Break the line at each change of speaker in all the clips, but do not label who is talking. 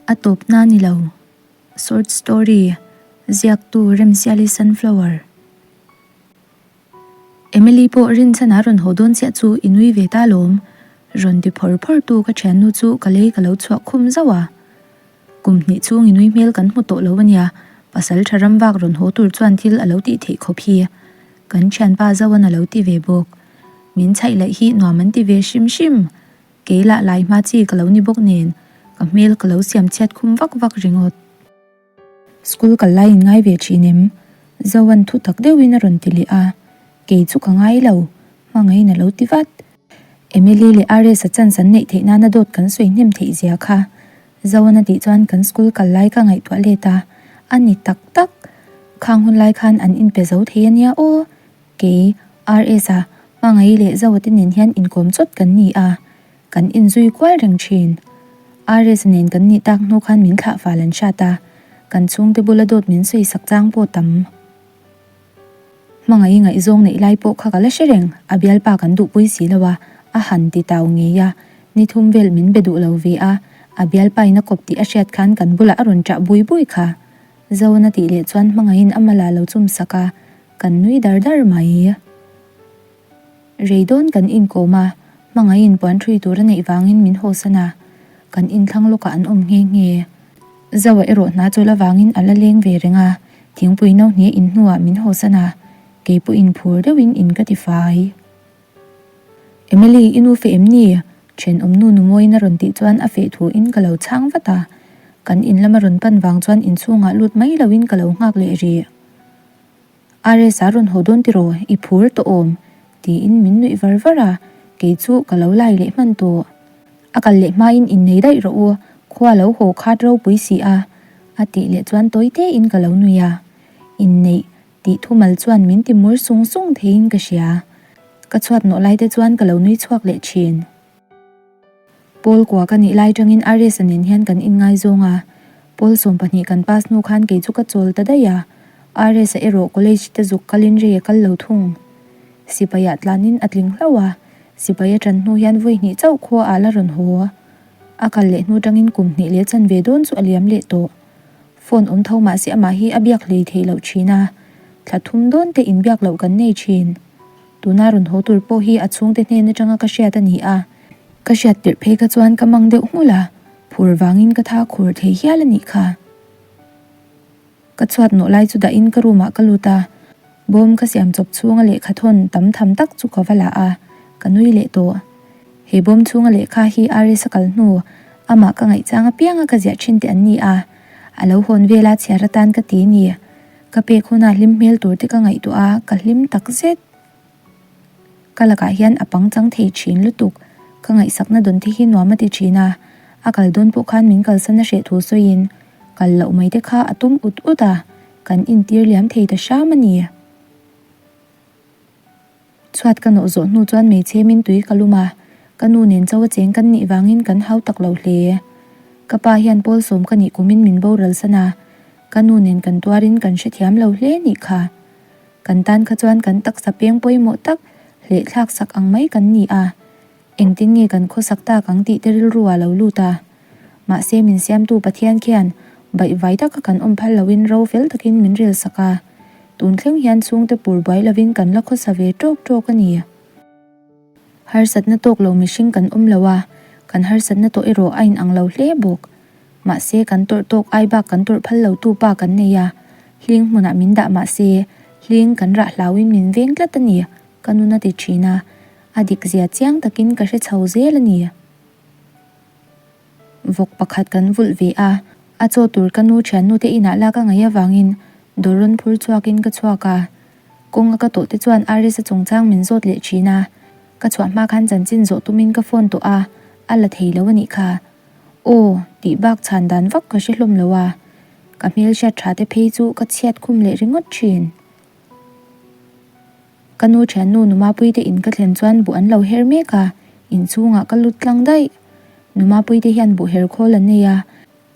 A tawpna ni lo. Short story, Ziaktu Remsiali Sunflower. Emily pawh rinchhan a rawn haw dawn chiah chu i nui ve ta lawm. Rawn ti phawr phawr tu ka thiannu chu ka lei ka lo chhuah khum zauh a. Kum hnih chhung i nui hmel kan hmu tawh lo ania, pasal tha ram vak rawn haw tur chuan thil a lo tih theih khawp hi. Kan thianpa Zoan a lo ti ve bawk. Min chhaih laih hi nuam an ti ve hrim hrim. Kei lah lai hma chi ka lo ni bawk nen, ka hmel ka lo siam chhiat khum vak vak ringawt. School kal lai in ngai ve thin em? Zoan thu tak deuhin a rawn ti leh a, kei chu ka ngai lo, hmangaihin a lo ti vat. Emily leh RS-a chance an neih theih nana dawt kan sawi hnem theih zia kha. Zoan a tih chuan kan school kal lai ka ngaihtuah let a, a ni tak tak. Khang hun lai khan an inpe zo thei a nia aw. Kei, RS-a, Hmangaih leh Zoa te nen hian inkawm chawt kan ni a, kan inzui kual reng thin. RS-a nen kan nih tak hnu khan min thlah fal an hrat a, kan chhungte bula dawt min sawi sak chang pawh tam. Hmangaih ngaihzawng neih lai pawh kha ka la hre reng, a bialpa kan duhpui si lo a, a han ti tau ngei a, ni thum vel min be duh lo ve a, a bialpa in a kawp tih a hriat khan kan bulah a rawn ṭah bui bui kha. Zoan a tih leh chuan hmangaihin a mala lo chum sak a, kan nui dar dar mai. Rei dawn kan inkawm a, hmangaihin puan ṭhui tur a neih vangin min hawsan a, kan inthlang lawkah an awm nghe nghe. Zoa erawh hna chawl avangin a la leng ve reng a, thingpui no hne in hnuah min hawsan a, kei pawhin phur deuhin in ka ti fai. Emily, i nu feh em ni? Thenawmnu nu mawiin a rawn tih chuan a feh thuin ka lo chhang vat a. Kan in lama rawn pan vang chuan inchhungah lut mai loin ka lo nghak leh rih. RS a rawn haw dawn tiraw? I phur tawh awm? tiin min nuih var var a, kei chu ka lo lai leh hman tawh. A kal leh hmain innei daih rawh u, khua lo haw khat ropui si a, a tih leh chuan tawi tein ka lo nui a. Inneih Tih thumal chuan min ti mur sung sung theiin ka hria. Ka chhuat nawh lai te chuan ka lo nui chhuak leh thin. Paul kua ka nih lai tangin RS-a nen hian kan inngaizawng a. Paul 12 kan pass hnu khan kei chu ka chawl ta daih a. RS-a erawh college te zuk kalin rei a kal lo thung. Sipaiah tlanin a tling hlauh a, sipai a tan hnu hian vawi hnih chauh khua ah la rawn haw. A kal leh hnu tangin kum hnih leh chanve dawn chu a liam leh tawh. Phone awm tho mahse amah hi a biak hlei theih loh thin a, thla thum dawn te inbiak loh kan nei thin. Tuna rawn haw tur pawh hi a chhungte hnen atanga ka hriat a ni a, ka hriat tirh phei kha chuan ka mang deuh nghulh a, phur vangin ka tha khur thei hial a nih kha. Ka chhuat nawh lai chu dahin ka room ah ka lut a, bawm ka siam chawp chhunga lehkha thawn tam tham tak chu ka va la a, ka nui leh tawh. He bawm chhunga lehkha hi RS a kal hnu, amah ka ngaihchang apianga ka ziah thin te an ni a, a lo hawn vela chhiar atan ka ti ni. Ka pek huna hlim hmel tur te ka ngaihtuah a, ka hlim tak zet. Ka lakah hian a pangchang thei thin lutuk, ka ngaihsakna dawn te hi nuam a ti thin a, a kal dawn pawh khan min kalsan a hreh thu sawiin kal loh mai te kha a tum ut ut a, kan intir liam thei ta hram a ni. Chhuat ka nawh zawh hnu chuan hmeichhe min tui ka lum a, ka nu nen chaw a cheng kan nih vangin kan hau tak lo hle. Ka pa hian pawl sawm ka nih kumin min boral san a, ka nu nen kan tuarin kan hrethiam lo hle nih kha. Kan tan kha chuan kan taksa peng pawimawh tak hleh thlak sak ang mai kan ni a, engtin nge kan khawsak tak ang tih te rilru ah lo lut a. Mahse min siamtu Pathian khian baihvai taka kan awm phal loin ro fel takin min rel sak a. Tun thleng hian chhungte pur buai lovin kan la khawsa ve tawk tawk a ni. Harsatna tawk lo mihring kan awm lo a, kan harsatna tawh erawh a inang lo hle bawk. Mahse kan tawrh tawk ai bak kan tawrh phal lo tu pa kan nei a, hling hmunah min dah mahse hling kan rah hlauin min veng tlat a ni, ka nun a ti thin a, a dik zia chiang takin ka hre chho zel a ni. Vawk pakhat kan vulh ve a, a chaw tur ka nu thiannu te inah lak a ngaih avangin dawr rawn phur chhuakin ka chhuak a. Kawng a ka tawh te chuan RS-a chungchang min zawt leh thin a, ka chhuah hma khan chanchin zawh tumin ka phone tawh a, a la thei lo a nih kha. Aw, tih bak chhan dan vak ka hre hlawm lo a, ka hmelhriat tha te phei chu ka chhiat khum leh ringawt thin. Ka nu thiannu Numapuite in ka thlen chuan buh an lo her mek a, inchhungah ka lut tlang daih. Numapuite hian buh her khawl an nei a,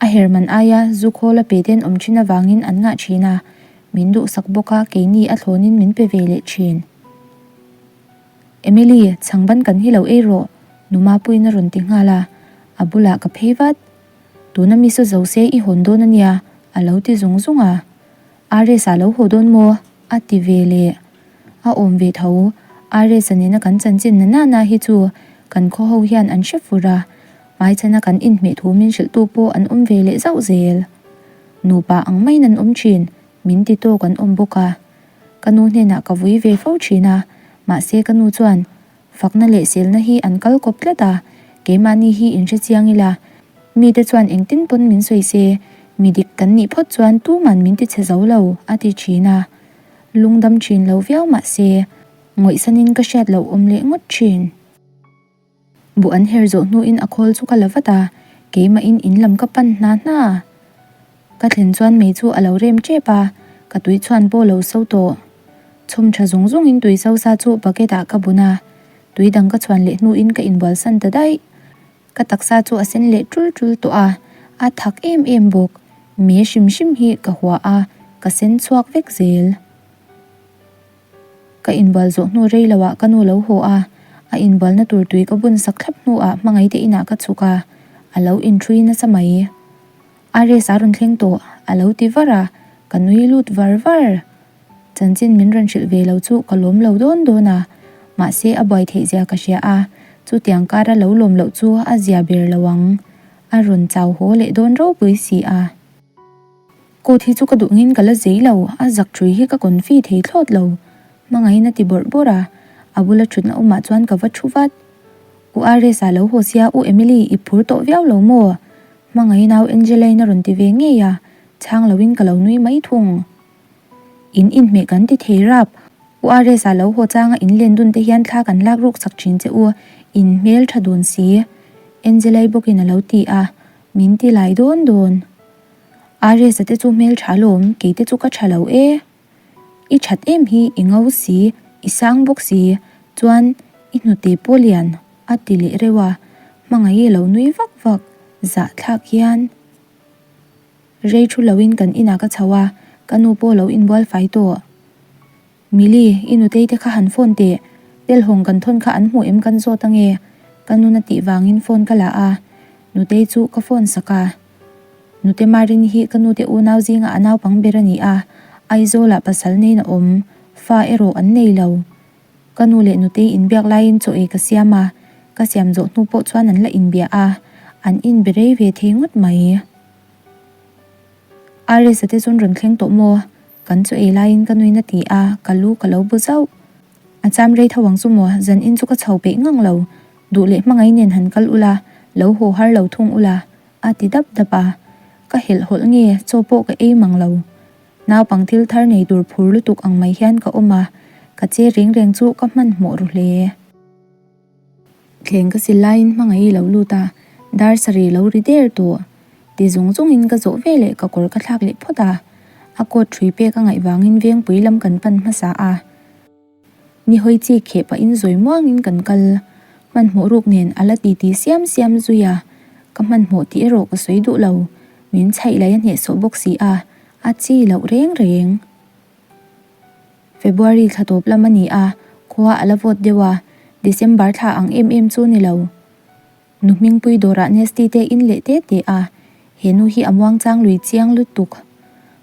a her man aia zu khawl a pe ten awm thin avangin an ngah thin a, min duhsak bawk a keini a thlawnin min pe ve leh thin. Emily, chhangban kan hi lo ei rawh, Numapuiin a rawn ti nghal a, a bulah ka phei vat. Tuna mi saw zo se i hawn dawn a nia, a lo ti zung zung a. Ares-a lo haw dawn maw? a ti ve leh. A awm ve tho. Ares-a nena kan chanchin na nana hi chu kan khaw ho hian an hre fur a, hmaichhana kan inhmeh thu min hrilhtu pawh an awm ve leh zauh zel. Nupa ang maiin an awm thin, min ti tawk an awm bawk a. Ka nu hnenah ka vui ve fo thin a, mahse ka nu chuan Fakna leh selna hi an kal kawp tlat a, keimahni hi inhre chiang ila, mite chuan engtin pawn min sawi se, mi dik kan nih phawt chuan tuman min ti chhe zo lo, a ti thin a. Lungdam thin lo viau mah se, ngawihsanin ka hriat loh awm leh ngawt thin. Buh an her zawh hnuin a khawl chu ka la vat a, keimahin in lam ka pan hna hna. Ka thlen chuan mei chu a lo rem tep a, ka tui chhuan pawh lo so tawh. Chhum tha zung zungin tui so sa chu bucket ah ka bun a, tui dang ka chhuan leh hnuin ka inbual san ta daih. Ka taksa chu a sen leh tul tul tawh a, a thak em em bawk. Me hrim hrim hi ka hua a, ka sen chhuak vek zel. Ka inbual zawh hnu rei loah ka nu lo haw a, a inbualna tur tui ka bun sak thlap hnuah hmangaihte inah ka chhuk a, a lo inṭhui nasa mai. Ares a rawn thleng tawh, a lo ti var a, ka nui lut var var. Chanchin min rawn hrilh ve lo chu ka lawm lo dawn dawn a, mahse a buai theih zia ka hria a, chutiang kara lo lawm loh chu a zia ber lo ang. A rawn chau haw leh dawn ropui si a. Coat hi chu ka duh ngin ka la zei lo, a zak ṭhui hi ka confi thei thlawt lo. Hmangaihin a ti bawrh bawrh a, a bula ṭhutna awmah chuan ka va ṭhu vat. U Ares a lo haw sia, U Emily i phur tawh viau lo maw? Hmangaih nau Angelaine a rawn ti ve ngei a, chhang loin ka lo nui mai thung. In inhmeh kan ti thei rap, U Ares-a lo haw changa in len dun te hian thla kan lak ruk sak thin che u, in hmel tha dun si. Angelai bawkin a lo ti a, min ti lai dawn dawn. Ares-a te chu hmel tha lawm, kei te chu ka tha lo e. I that em hi i ngo si, i sang bawk si, chuan i hnute pawh lian. A ti leh reuh a, hmangaih lo nui vak vak zah thlak hian rei thu loin kan inah ka chho a, ka nu pawh lo inbual fai tawh. Mili, i nutei te kha han phone teh, telhawng kan thawn kha an hmuh em kan zawt ange, ka nun a tih vangin phone ka la a, nutei chu ka phone sak a. Nute Marini hi ka nute unau zinga a naupang ber a ni a, Aizawlah pasal neiin a awm, fa erawh an nei lo. Ka nu leh nutei inbiak laiin chaw ei ka siam a, ka siam zawh hnu pawh chuan an la inbia a, an inbe rei ve thei ngawt mai. Ares-a te chuan rawn thleng tawh maw? Kan chaw ei laiin ka nuin a ti a, ka lu ka lo bu zauh. A cham rei tho ang chu maw, zan in chu ka chho peih ngang lo. Duh leh hmangaih nen han kal ula, lo haw har lo thung ula, a ti dap dap a. Ka helh hawlh nge, chaw pawh ka ei mang lo. Naupang thil thar nei tur phur lutuk ang mai hian ka awm a, ka che reng reng chu ka hmanhmawh ru hle. Thleng ka sil laiin hmangaih i lo lut a, dar sarih lo ri der tawh. Ti zung zungin ka zawh ve leh ka kawr ka thlak leh phawt a, a coat ṭhui pek a ngaih vangin vengpui lam kan pan hmasa a. Ni hawi chi kheh pahin zawi muangin kan kal. Hmanhmawh ruk nen a la titi siam siam zui a, ka hmanhmawh tih erawh ka sawi duh lo. Min chhaih lai a hnehsawh bawk si a, a chi loh reng reng. February thla tawp lam a ni a, khua a la vawt deuh a, December thla ang em em chu ni lo. Nu Hmingpui dawrah Nesty te in leh te te a, he nu hi a muangchang lui chiang lutuk.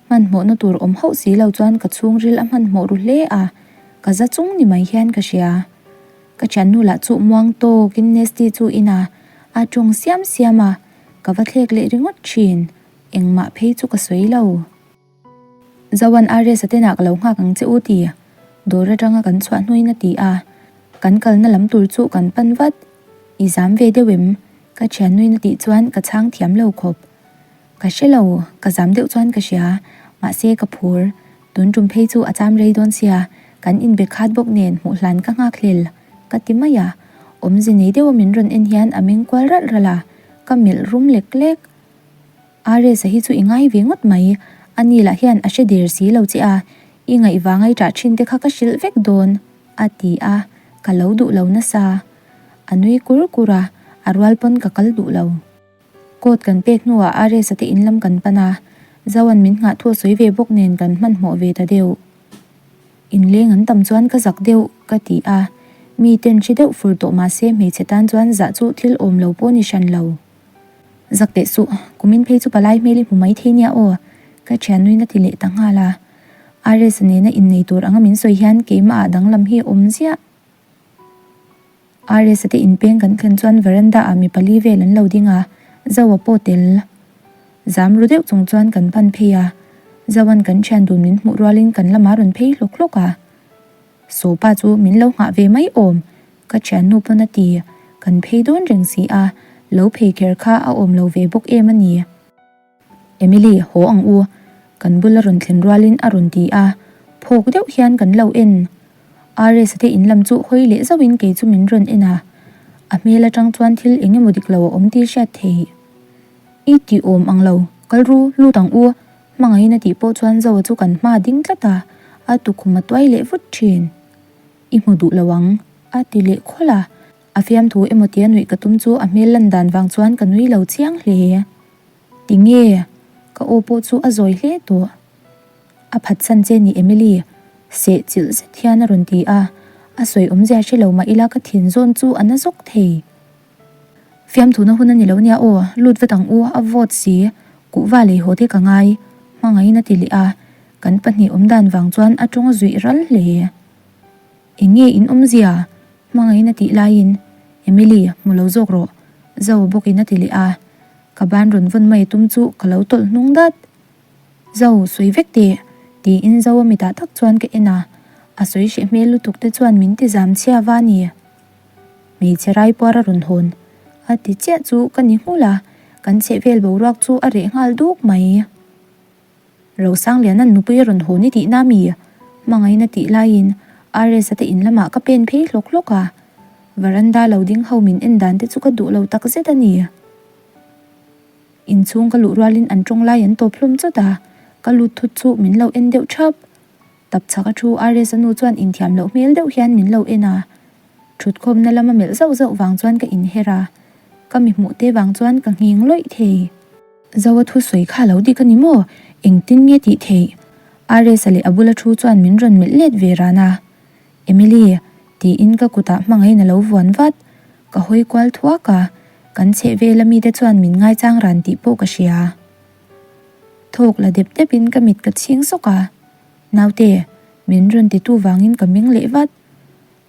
Hmanhmawhna tur awm hauh si lo chuan ka chhungril a hmanhmawh ru hle a, ka za chung ni mai hian ka hria. Ka thiannu lah chu muang tawkin Nesty chu in a, a tawng siam siam a, ka va thlek leh ringawt thin, engmah phei chu ka sawi lo. Zoan Ares-a tenah ka lo nghak ang che u ti dawr atanga kan chhuah hnuin a ti a, kan kalna lam tur chu kan pan vat. I zam ve deuh em? Ka thiannuin a tih chuan ka chhang thiam lo khawp. Ka hre lo, ka zam deuh chuan ka hria, mahse ka phur. Tun tum phei chu a cham rei dawn sia, kan inbe khat bawk nen hmuh hlan ka nghak hlel, ka ti mai a. Awmze nei deuha min rawn en hian a meng kual ralh ralh a, ka melh rum lek lek. Ares-a hi chu i ngai ve ngawt mai, ani lah hian a hre der si lo che a, i ngaih vang ai ṭah ṭhin te kha ka hrilh vek dawn, a ti a, ka lo duh lo nasa. A nui kur kur a, a rual pawn ka kal duh lo. Coat kan pek hnuah Ares-a te in lam kan pan a, Zoan min nghah thu a sawi ve bawk nen kan hmanhmawh ve ta deuh. Inleng an tam chuan ka zak deuh, ka ti a, mi ten hre deuh fur tawh mahse hmeichhe tan chuan zah chu thil awm lo pawh ni hran lo. Zak teh suh, kumin phei chu palai hmel i hmu mai thei nia aw, ka thiannuin a ti leh ta nghal a. RS nena innei tur anga min sawi hian keimahah danglam hi a awm ziah. RS te inpeng kan thlen chuan veranda ah mi pali vel an lo ding a, Zoa pawh tel. Zam ru deuh chung chuan kan pan phei a, Zoa'n kan thian dun min hmuh rualin kan lamah rawn phei hlawk hlawk a. Sawpa chu min lo nghah ve mai awm, ka thiannu pawn a ti, kan phei dawn reng si a, lo phei kher kha a awm lo ve bawk em a ni. Emily, haw ang u, kan bula rawn thlen rualin a rawn ti a, phawk deuh hian kan lo en. RS-a te in lam chu hawi leh zauhin kei chu min rawn en a, a hmel atang chuan thil eng emaw dik lo a awm tih hriat theih. I ti awm ang lo, kal ru, lut ang u, hmangaihin a tih pawh chuan Zoa chu kan hma ding tlat a, a tukhum a tuai leh vut thin. I hmu duh lo ang, a ti leh khawlh a, a fiamthu emaw tia nuih ka tum chu a hmel lan dan vang chuan ka nui lo chiang hle. Tinge? Ka aw pawh chu a zawi hle tawh. A phatsan che ni Emily, seh chilh zet hian a rawn ti a, a sawi awmzia hre lo mah ila ka thin zawn chu a na zawk thei. Fiamthuna hun a ni lo nia aw, lut vat ang u, a vawt si, kuhva lei haw te ka ngai, hmangaihin a ti leh a, kan pahnih awmdan vang chuan a tawng a zuih ral hle. Eng nge in awmzia? Hmangaihin a tih laiin, Emily, hmu lo zawk rawh, Zo bawkin a ti leh a, ka ban rawn vawn mai tum chu ka lo tawlh hnung dat. Zo, sawi vek teh, tiin Zo a mitah tak chuan ka en a, a sawi hreh hmel lutuk te chuan min ti zam chhia va ni. Hmeichhe raipuar a rawn hawn a ti chiah chu ka ni nghulh a, kan chhehvel boruak chu a reh nghal duk mai. Rosangliana'n nupui a rawn hawn i tihna mi? Hmangaihna tih laiin RS-a te in lamah ka pen phei hlawk hlawk a, veranda lo ding ho min en dan te chu ka duh lo takzet a ni. Inchhung ka luh rualin an tawng lai an tawp hlawm chawt a, ka lut thut chu min lo en deuh thap. Tap chhak a thu RS-a nu chuan inthiam loh hmel deuh hian min lo en a, thutkhawmna lama melh zauh zauh vang chuan ka inher a, ka mi hmuh te vang chuan ka nghing lawih thei. Zoa thusawi kha lo dik a ni maw? Engtin nge tih theih? RS-a leh a bula thu chuan min rawn melh let ve ran a. Emily, tiin ka kutah hmangaihin a lo vuan vat. Ka hawi kual thuak a, kan chhehvela mite chuan min ngaichang ran tih pawh ka hria. Thawk la dep depin ka mit ka chhing sawk a, Naute, min rawn titu vangin ka meng leh vat.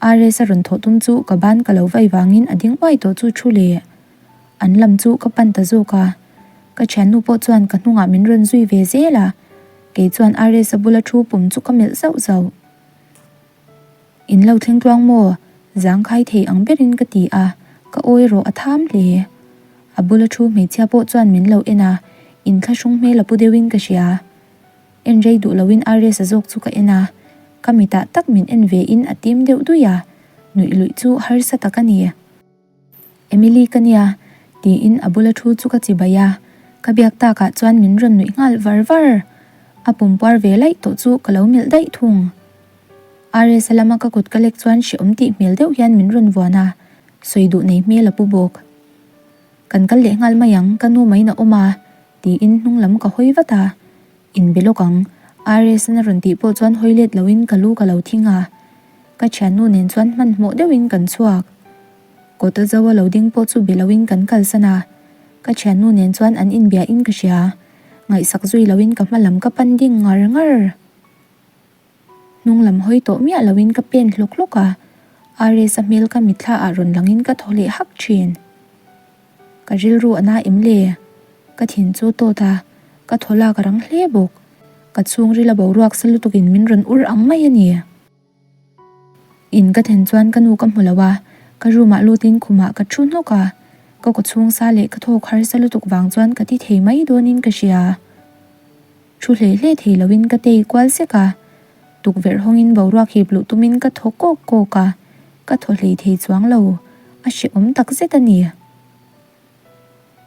RS a rawn thawh tum chu ka ban ka lo vai vangin a ding uai tawh chu thu leh. An lam chu ka pan ta zawk a, ka thiannu pawh chuan ka hnungah min rawn zui ve zel a, kei chuan RS a bula thu pum chu ka melh zauh zauh. In lo thleng tluang maw? Zangkhai thei ang berin ka ti a, ka awi rawh a tham hle. A bula thu hmeichhia pawh chuan min lo en a, inthlahrung hmel a pu deuhin ka hria. En rei duh loin RS a zawk chu ka en a, ka mitah tak min en ve in a tim deuh dui a, nuih luih chu harsa tak a ni. Emily ka nia, tiin a bula thu chu ka chibai a, ka biak takah chuan min rawn nuih nghal var var. A pumpuar ve laih tawh chu ka lo melh daih thung. RS a lama ka kut ka lek chuan hrehawm tih hmel deuh hian min rawn vuan a, sawi duh nei hmel a pu bawk. Kan kal leh nghal mai ang, ka nu maiin a awm a, tiin hnung lam ka hawi vat a. Inbe lawk ang, RS-an a rawn tih pawh chuan hawi let loin ka lu ka lo thing a. Ka thiannu nen chuan hmanhmawh deuhin kan chhuak. Kawta zo a lo ding pawh chu be loin kan kalsan a. Ka thiannu nen chuan an inbiahin ka hria. Ngaihsak zui loin ka hma lam ka pan ding ngar ngar. Hnung lam hawi tawh miah loin ka pen hlawk hlawk a. RS-a hmel ka mitthla ah rawn langin ka thaw leh hak thin. Ka rilru a na em le? Ka thin chu tawt a, ka thaw lak a rang hle bawk. Ka chhungril a boruak sa lutukin min rawn ur ang mai a ni. In ka then chuan ka nu ka hmu lo a, ka room ah lutin khumah ka thu hnawk a, ka kawchhung sa leh ka thawk harsa lutuk vang chuan ka ti thei mai dawnin ka hria. Thu hlei hlei thei loin ka tei kual sek a, tukverh hawngin boruak hip luh tumin ka thaw kawk kawk a, ka thaw hlei thei chuang lo, a hrehawm tak zet a ni.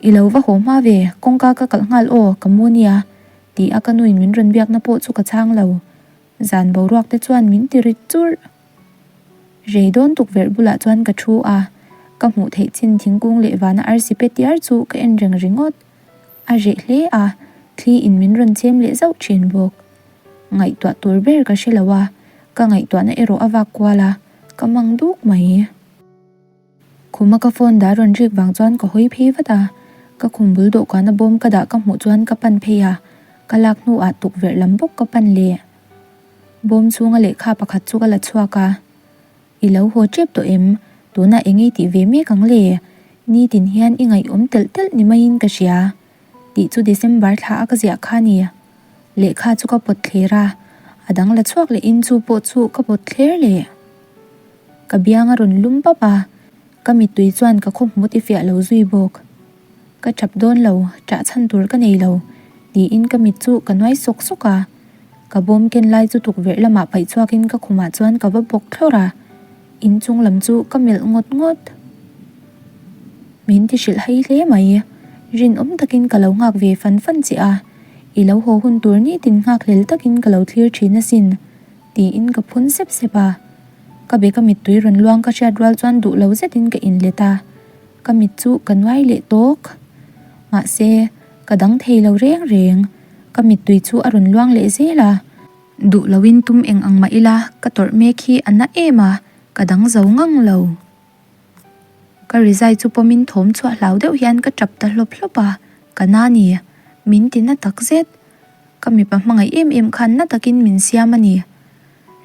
I lo va haw hma ve, kawngka ka kalh nghal aw, ka mu nia, ti a ka nuin min rawn biakna pawh chu ka chhang lo, zan boruak te chuan min ti rit churh. Rei dawn tukverh bulah chuan ka thu a, ka hmuh theih chin thingkung leh vana arsi pe tiar chu ka en reng ringawt. A reh hle a, thli in min rawn chem leh zauh thin bawk. Ngaihtuah tur ber ka hre lo a, ka ngaihtuahna erawh a vak kual a, ka mang duk mai. Khuma ka phone dah rawn rik vang chuan ka hawi phei vat a, Ka khum bul dawhkana bawm ka dah ka hmuh chuan ka pan phei a, ka lak hnuah tukverh lam bawk ka pan leh. Bawm chhunga lehkha pakhat chu ka la chhuak a. I lo haw tep tawh em? Tunah eng ei tih ve mek ang le? Nitin hian i ngaihawm telh telh ni maiin ka hria. Tih chu December thla a ka ziah kha a ni. Lehkha chu ka pawt thler a, a dang la chhuak leh in chu pawh chu ka pawt thler leh. Ka biang a rawn lum pap a, ka mittui chuan ka khaw hmu ti fiah lo zui bawk. Ka tap dawn lo, ṭah chhan tur ka nei lo, tiin ka mit chu ka nuai sawk sawk a. Ka bawm ken lai chu tukverh lamah paih chhuakin ka khumah chuan ka va bawk thlawr a, inchung lam chu ka melh ngawt ngawt. Min ti hrilh hai hle mai, rinawm takin ka lo nghak ve fan fan che a, i lo haw hun tur nitin nghak hlel takin ka lo thlir thin asin, tiin ka phun sep sep a. Ka be ka mittui rawn luang ka hriat rual chuan duh lo zetin ka inlet a, ka mit chu ka nuai leh tawk. Mahse, ka dang thei lo reng reng, ka mittui chu a rawn luang leh zel a. Duh loin tum eng ang mah ila ka tawrh mek hi a na em a, ka dang zo ngang lo. Ka rizai chu pawmin thawm chhuah hlau deuh hian ka tap ta hlawp hlawp a, ka na ni, min ti na tak zet. Ka mipa hmangaih em em khan na takin min siam a ni.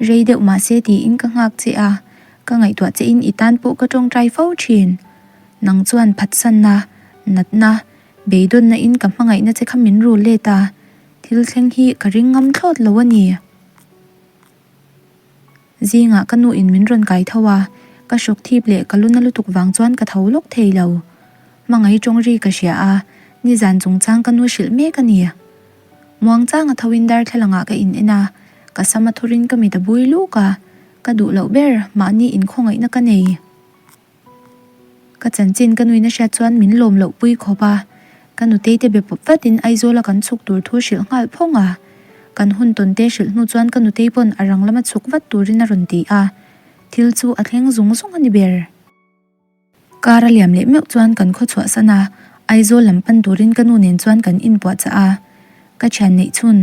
Rei deuh mahse tiin ka nghak che a, ka ngaihtuah che in i tan pawh ka tawngtai fo thin. Nang chuan phatsanna, natna, beidawnna in ka hmangaihna che kha min rul let a, thil thleng hi ka ring ngam thlawt lo a ni. Zingah ka nu in min rawn kai tho a, ka hruk thip leh ka lu na lutuk vang chuan ka tho lawk thei lo. Hmangaih tawng ri ka hria a, nizan chungchang ka nu hrilh mek a ni. Muangchang a tho in darthlalang ah ka in en a, ka sam a thur in ka mit a bui luk a, ka duh loh ber mahni inkhawngaihna ka nei. Ka chanchin ka nuin a hriat chuan min lawm loh pui khawp a, ka nutei te be pawp vatin Aizawla kan chhuk tur thu hrilh nghal phawng a. Kan hun tawn te hrilh hnu chuan ka nutei pawn a rang lama chhuk vat turin a rawn ti a, thil chu a thleng zung zung a ni ber. Kar a liam leh meuh chuan kan khaw chhuahsan a, Aizawl lam pan turin ka nu nen chuan kan inpuahchah a, ka thian neih chhun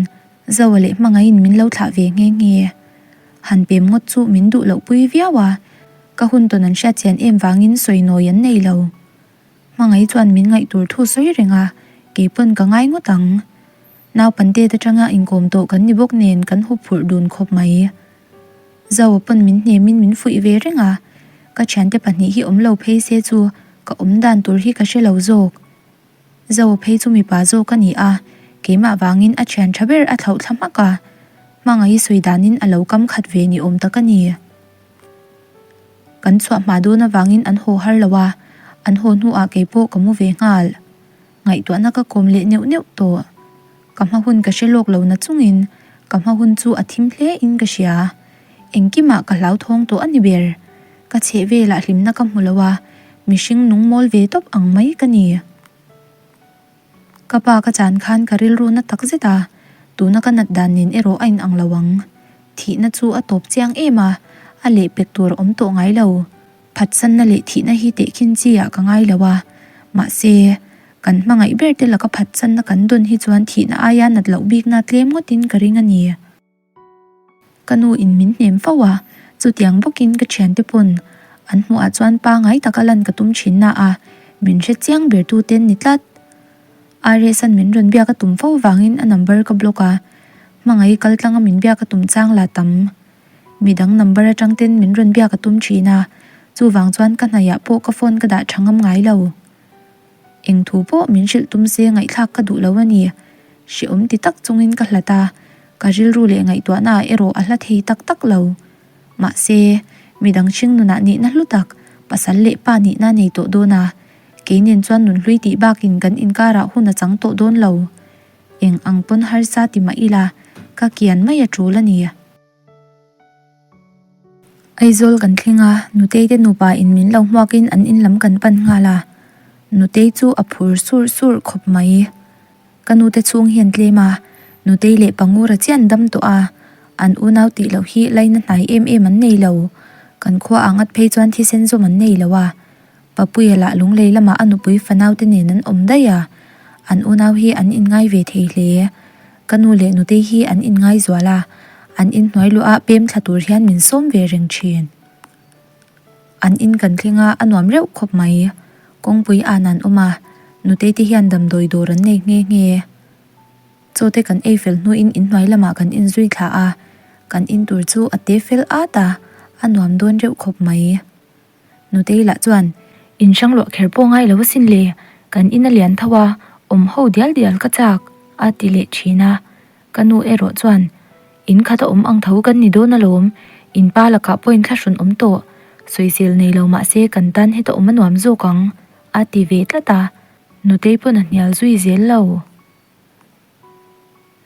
Zoa leh hmangaihin min lo thlah ve nghe nghe. Han pem ngawt chu min duh loh pui viau a, ka hun tawn an hriat chian em vangin sawi nawi an nei lo. Hmangaih chuan min ngaih tur thu sawi reng a, kei pawn ka ngai ngawt ang. Naupangte atanga inkawm tawh kan ni bawk nen kan hup phurh dun khawp mai. Zoa pawn min hnemin min fuih ve reng a, ka thiante pahnih hi awm lo phei se chu ka awm dan tur hi ka hre lo zawk. Zo phei chu mipa zawk a ni a, keimah vangin a thian tha ber a thlauh thla hmak a, hmangaih sawi danin a lo kam khat ve ni awm tak a ni. Kan chhuah hma dawn avangin an haw har lo a, an haw hnuah kei pawh ka mu ve nghal. Ngaihtuahna ka kawm leh neuh neuh tawh. Ka hma hun ka hre lawk lo na chungin ka hma hun chu a thim hle in ka hria. Engkimah ka hlauthawng tawh a ni ber. Ka chheh velah hlimna ka hmu lo a, mihring nung mawl ve tawp ang mai ka ni. Ka pa ka chan khan ka rilru na tak zet a, tuna ka nat dan nen erawh a inang lo ang. Thihna chu a tawp chiang em a, a lehpek tur a awm tawh ngai lo. Phatsanna leh thihna hi tehkhin chi ah ka ngai lo a, mahse, kan hmangaih ber te laka phatsanna kan dawn hi chuan thihna aia nat loh bikna tlem ngawtin ka ring a ni. Ka nu in min hnem fo a, chutiang bawkin ka thiante pawn an hmuhah chuan pangai taka lan ka tum thin na a, min hre chiang ber tu ten ni tlat. RS-a'n min rawn biak a tum fo vangin a number ka block a, hmangaih kal tlanga min biak a tum chang la tam. Midang number atang ten min rawn biak a tum thin a, chuvang chuan ka hnaihah pawh ka phone ka dah tha ngam ngai lo. Eng thu pawh min hrilh tum se ngaihthlak ka duh lo a ni. Hrehawm ti tak chungin ka hlat a, ka rilru leh ngaihtuahna ah erawh a hla thei tak tak lo. Mahse, midang hring nunah nihna hlu tak, pasal leh pa nihna nei tawh dawn a, kei nen chuan nunhlui tih bakin kan inkarah hun a chang tawh dawn lo. Eng ang pawn harsa ti mah ila, ka kian mai a tul a ni. Aizawl kan thleng a, Nutei te nupa in min lo hmuak in an in lam kan pan nghal a, Nutei chu a phur sur sur khawp mai. Ka nute chhung hian tlem a, Nutei leh Pangura chian dam tawh a, an unau tih loh hi laina hnai em em an nei lo, kan khua ah ngat phei chuan thisen zawm an nei lo a, Papuia lah lunglei lamah a nupui fanau te nen an awm daih a, an unau hi an inngai ve thei hle. Ka nu leh nutei hi an inngai zual a, an inhnuai luah a pem thla tur hian min sawm ve reng thin. An in kan thleng a, a nuam reuh khawp mai. Kawngpui an an awm a, Nutei te hian damdawi dawr an nei nghe nghe. Chaw te kan ei fel hnuin inhnuai lamah kan inzui thla a, kan in tur chu a te fel at a, a nuam dawn reuh khawp mai. Nutei lah chuan, In hrang luah kher pawh ngai lo asin le, kan in a lian tho a, awm ho dial dial ka chak, a ti leh thin a. Ka nu erawh chuan, In khat a awm ang tho kan ni dawn alawm, in pa lakah pawh in thlahrun awm tawh, sawisel nei lo mah se kan tan heta awm a nuam zawk ang, a ti ve tlat a. Nutei pawn a hnial zui zel lo.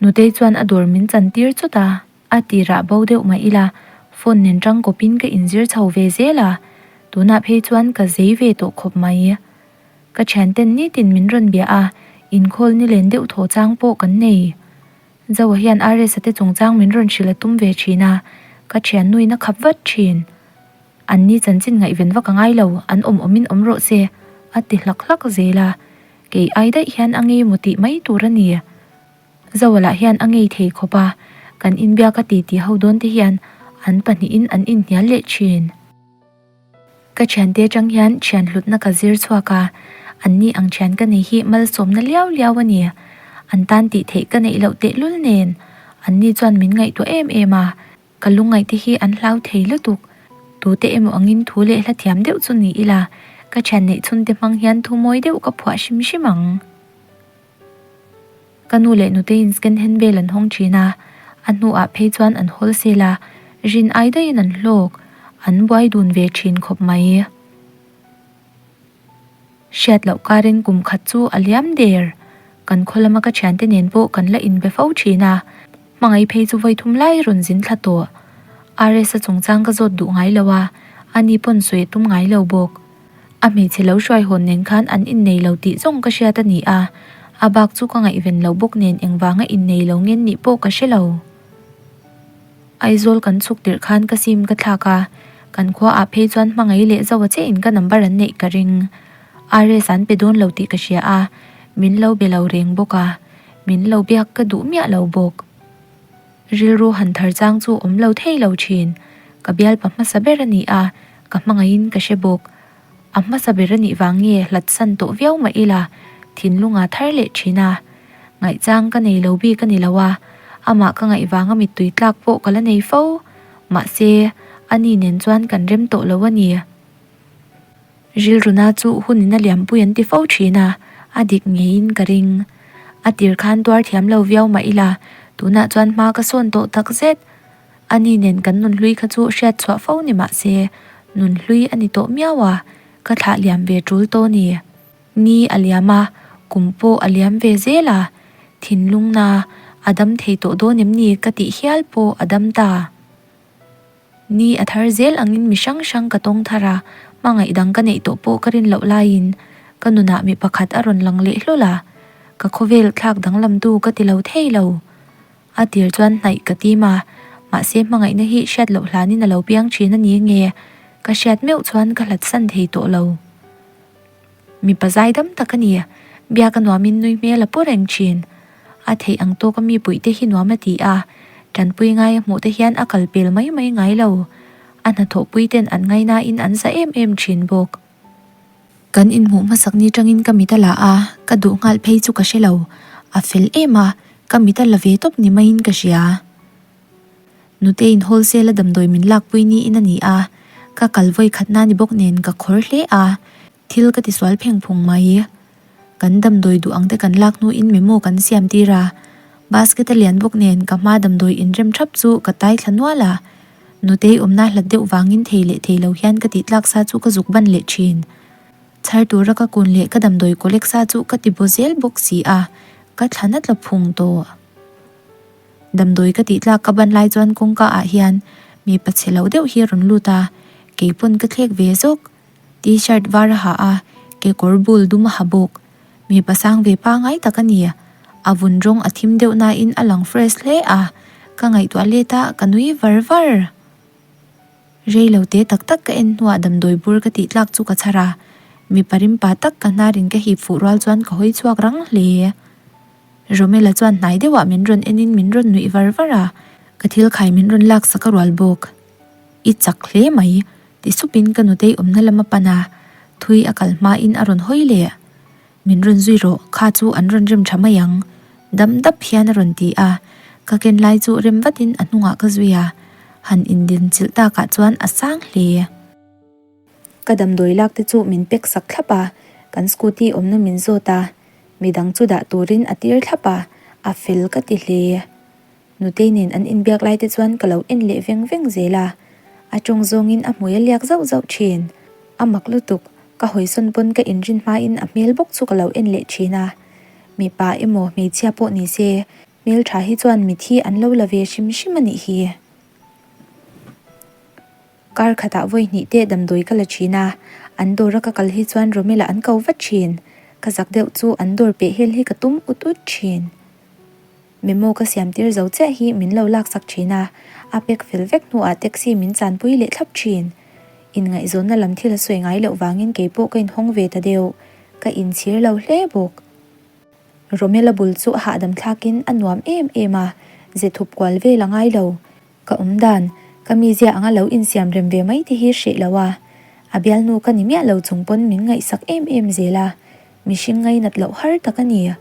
Nutei chuan a dawr min chan tir chawt a, a ti rah bo deuh mah ila, phone nen tang kawpin ka inzir chho ve zel a, tunah phei chuan ka zei ve tawh khawp mai. Ka thianten nitin min rawn bia a, inkhawl nilen deuh thaw chang pawh kan nei. Zoa hian RS-a te chungchang min rawn hrilh a tum ve thin a, ka thiannuin a khap vat thin. An ni chanchin ngaihven vak a ngai lo, an awm awmin awm rawh se, a ti hlak hlak zel a. Kei ai daih hian a ngei maw tih mai tur a ni. Zoa lah hian a ngei thei khawp a, kan inbiak a ti ti ho dawn te hian an pahnihin an inhnial leh thin. Ka thiante atang hian thian hlutna ka zir chhuak a, anni ang thian ka nei hi malsawmna liau liau a ni. An tan tih theih ka neih loh tehlul nen, anni chuan min ngaihtuah em em a. Ka lungngaihte hi an hlau thei lutuk. Tute emaw angin thu leh hla thiam deuh chu ni ila, ka thian neih chhunte hmang hian thu mawi deuh ka phuah hrim hrim ang. Ka nu leh nuteiin scan hand vel an hawng thin a, a hnuah phei chuan an wholesale a, rin ai daihin an hlawk, an buai dun ve thin khawp mai. Hriat loh karin kum khat chu a liam der. Kan khaw lama ka thiante nen pawh kan la inbe fo thin a, hmangaih phei chu vawi thum lai rawn zin thla tawh. RS-a chungchang ka zawt duh ngai lo a, ani pawn sawi a tum ngai lo bawk. A hmeichhe lo hruai hawn nen khan an innei lo tih zawng ka hriat a ni a, a bak chu ka ngaihven lo bawk nen engvanga innei lo ngen nih pawh ka hre lo. Aizawl kan chhuk tirh khan ka sim ka thlak a, kan khua ah phei chuan hmangaih leh zauh a che in ka number an neih ka ring. RS an pe dawn lo tih ka hria a, min lo be lo reng bawk a, min lo biak ka duh miah lo bawk. Rilru han thar chang chu awm lo thei lo thin, ka bialpa hmasa ber a ni a, ka hmangaihin ka hre bawk. A hmasa ber a nih vang nge hlat san tawh viau mah ila thinlung a thar leh thin a. Ngaihchang ka nei lo bik a ni lo a, amah ka ngaih vanga mittui tlak pawh ka la nei fo. Mahse, ani nen chuan kan rem tawh lo a ni. Rilruna chu hunin a liampui an ti fo thin a, a dik ngeiin ka ring. A tir khan tuar thiam lo viau mah ila, tunah chuan hma ka sawn tawh takzet. Ani nen kan nunhlui kha chu hriat chhuah fo ni mah se, nunhlui a ni tawh miau a, ka thlah liam ve tul tawh ni. Ni a liam a, kum pawh a liam ve zel a, thinlungna a dam thei tawh dawn em ni ka tih hial pawh a dam ta. Ni a thar zel angin mi hrang hrang ka tawng thar a, hmangaih dang ka neih tawh pawh ka rin loh laiin ka nunah mi pakhat a rawn lang leh hlawl a, ka khawvel thlak danglamtu ka ti lo thei lo. A tir chuan hnaih ka tim a, mahse hmangaihna hi hriat loh hlanin a lo piang thin a ni nge, ka hriat meuh chuan ka hlat san thei tawh lo. Mipa zaidam tak a ni, biak a nuamin nui hmel a pu reng thin. A theih ang tawka mi puihte hi nuam a ti a, tanpui ngai a hmuh te hian a kal pel mai mai ngai lo. A hnathawhpui ten an ngainain an za em em thin bawk. Kan inhmuh hmasak ni tangin ka mit a la a, ka duh nghal phei chu ka hre lo. A fel em a, ka mit a la ve tawp ni maiin ka hria. Nuteiin wholesale a damdawi min lakpui niin a ni a, ka kal vawi khatna ni bawk nen ka khawr hle a, thil ka tisual pheng phung mai. Kan damdawi duh ang te kan lak hnuin memo kan siam tir a, basket a lian bawk nen ka hma damdawi inrem thap chu ka tai thla nual a, Nutei awmna hlat deuh vangin thei leh thei lo hian ka tih tlak sa chu ka zuk ban leh thin. Chhar tura ka kun leh ka damdawi collect sa chu ka ti baw zel bawk si a, ka thlan a tla phung tawh. Damdawi ka tih tlak ka ban lai chuan kawngka ah hian mipa chhe lo deuh hi a rawn lut a, keipawn ka thlek ve zawk. T-shirt var a ha a, kekawr bul dum a ha bawk. Mipa sang ve pangai tak a ni. A vun rawng a thim deuh nain a lang fresh hle a, ka ngaihtuah let a, ka nui var var. Rei lo te tak tak ka en hnuah damdawi bur ka tih tlak chu ka chhar a, mipa rimpa tak ka hnarin ka hip fuh rual chuan ka hawi chhuak rang hle. Romela chuan hnai deuhah min rawn enin min rawn nuih var var a, ka thil khai min rawn laksak a rual bawk. I chak hle mai, ti supin ka nutei awmna lam a pan a, thui a kal hmain a rawn hawi leh. Min rawn zui rawh, kha chu an rawn rem tha mai ang. Dam dap hian a rawn ti a, ka ken lai chu rem vatin a hnungah ka zui a, han indin chilh takah chuan a sang hle. Ka damdawi lak te chu min pack sak thlap a, kan scooty awmna min zawt a, midang chu dah turin a tir thlap a, a fel ka ti hle. Nutei nen an inbiak lai te chuan ka lo en leh veng veng zel a, a tawng zawngin a hmui a liak zauh zauh thin. A mak lutuk, ka hawisawn pawn ka inrin hmain a hmel bawk chu ka lo en leh thin a. Mipa emaw hmeichhia pawh ni se, hmeltha hi chuan mithi an lo la ve hrim hrim a nih hi. Kar khatah vawi hnih te damdawi ka la thin a, an dawra ka kal hi chuan Romela an ko vat thin. Ka zak deuh chu an dawr peh hel hi ka tum ut ut thin. Memo ka siam tir zo chiah hi min lo laksak thin a, a pack fel vek hnuah taxi min chanpui leh thlap thin. Inngaihzawnna lam thil a sawi ngai loh vangin keipawh ka inhawng ve ta deuh, ka inchhir lo hle bawk. Romela bul chu a hahdam thlakin a nuam em em a, ze thup kual vel a ngai lo. Ka awm dan, ka mizia anga lo insiam rem ve mai te hi hreh lo a, a bialnu ka ni miah lo chung pawn min ngaihsak em em zel a, mihring ngainat loh har tak a ni.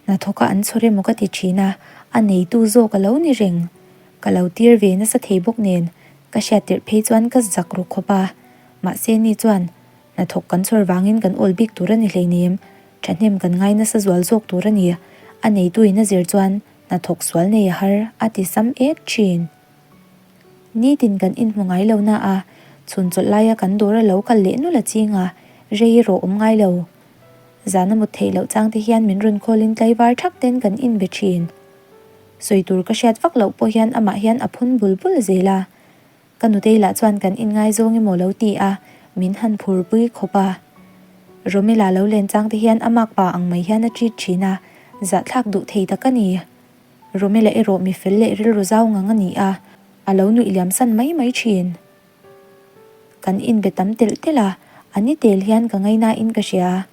Hnathawka an chhawr emaw ka ti thin a, a neitu zawk a lo ni reng. Ka lo tir ve nasa thei bawk nen, ka hriat tirh phei chuan ka zak ru khawp a, mahse ni chuan hnathawk kan chhawr vangin kan awl bik tur a ni hleinem, thahnem kan ngai nasa zual zawk tur a ni, a neituin a zir chuan Hnathawk sual nei a har a ti sam ek thin. Nitin kan inhmu ngai lo na a, chhun chawlh laia kan dawr a lo kal leh nul a ching a, rei erawh awm ngai lo. Zan a mut theih loh chang te hian min rawn call in tlaivar thak ten kan inbe thin. Sawi tur ka hriat vak loh pawh hian amah hian a phun bul bul zel a. Ka nutei lah chuan kan inngaizawng emaw lo ti a, min han phurpui khawp a. Romela lo len chang te hian a makpa ang mai hian a treat thin a, zahthlak duh thei tak a ni. Romela erawh mi fel leh rilru zau ngang a ni a, a lo nuih liam san mai mai thin. Kan inbe tam telh telh a, a ni tel hian ka ngainain ka hria.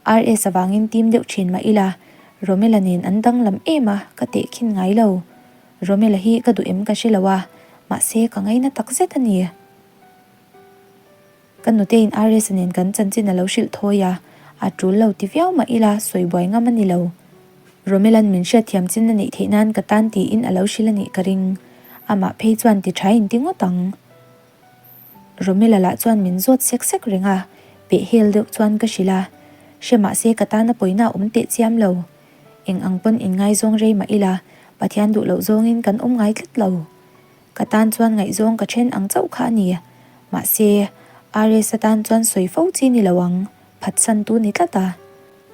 RS avangin tim deuh thin mah ila, Romela nen an danglam em a, ka tehkhin ngai lo. Romela hi ka duh em ka hre lo a, mahse ka ngaina tak zet a ni. Ka nuteiin RS nen kan chanchin a lo hrilh thawi a, a tul lo ti viau mah ila sawi buai ngam a ni lo. Romela'n min hriatthiam chin a neih theih nan ka tan tiin a lo hrilh a nih ka ring. Amah phei chuan ti tha in ti ngawt ang. Romela lah chuan min zawt sek sek reng a, peh hel deuh chuan ka hrilh a, hre mahse ka tan a pawina a awm teh chiam lo. Eng ang pawn inngaizawng rei mah ila, Pathian duh loh zawngin kan awm ngai tlat lo. Ka tan chuan ngaihzawng ka then ang chauh kha a ni. Mahse, RS atan chuan sawi fo chi ni lo ang, phatsantu ni tlat a.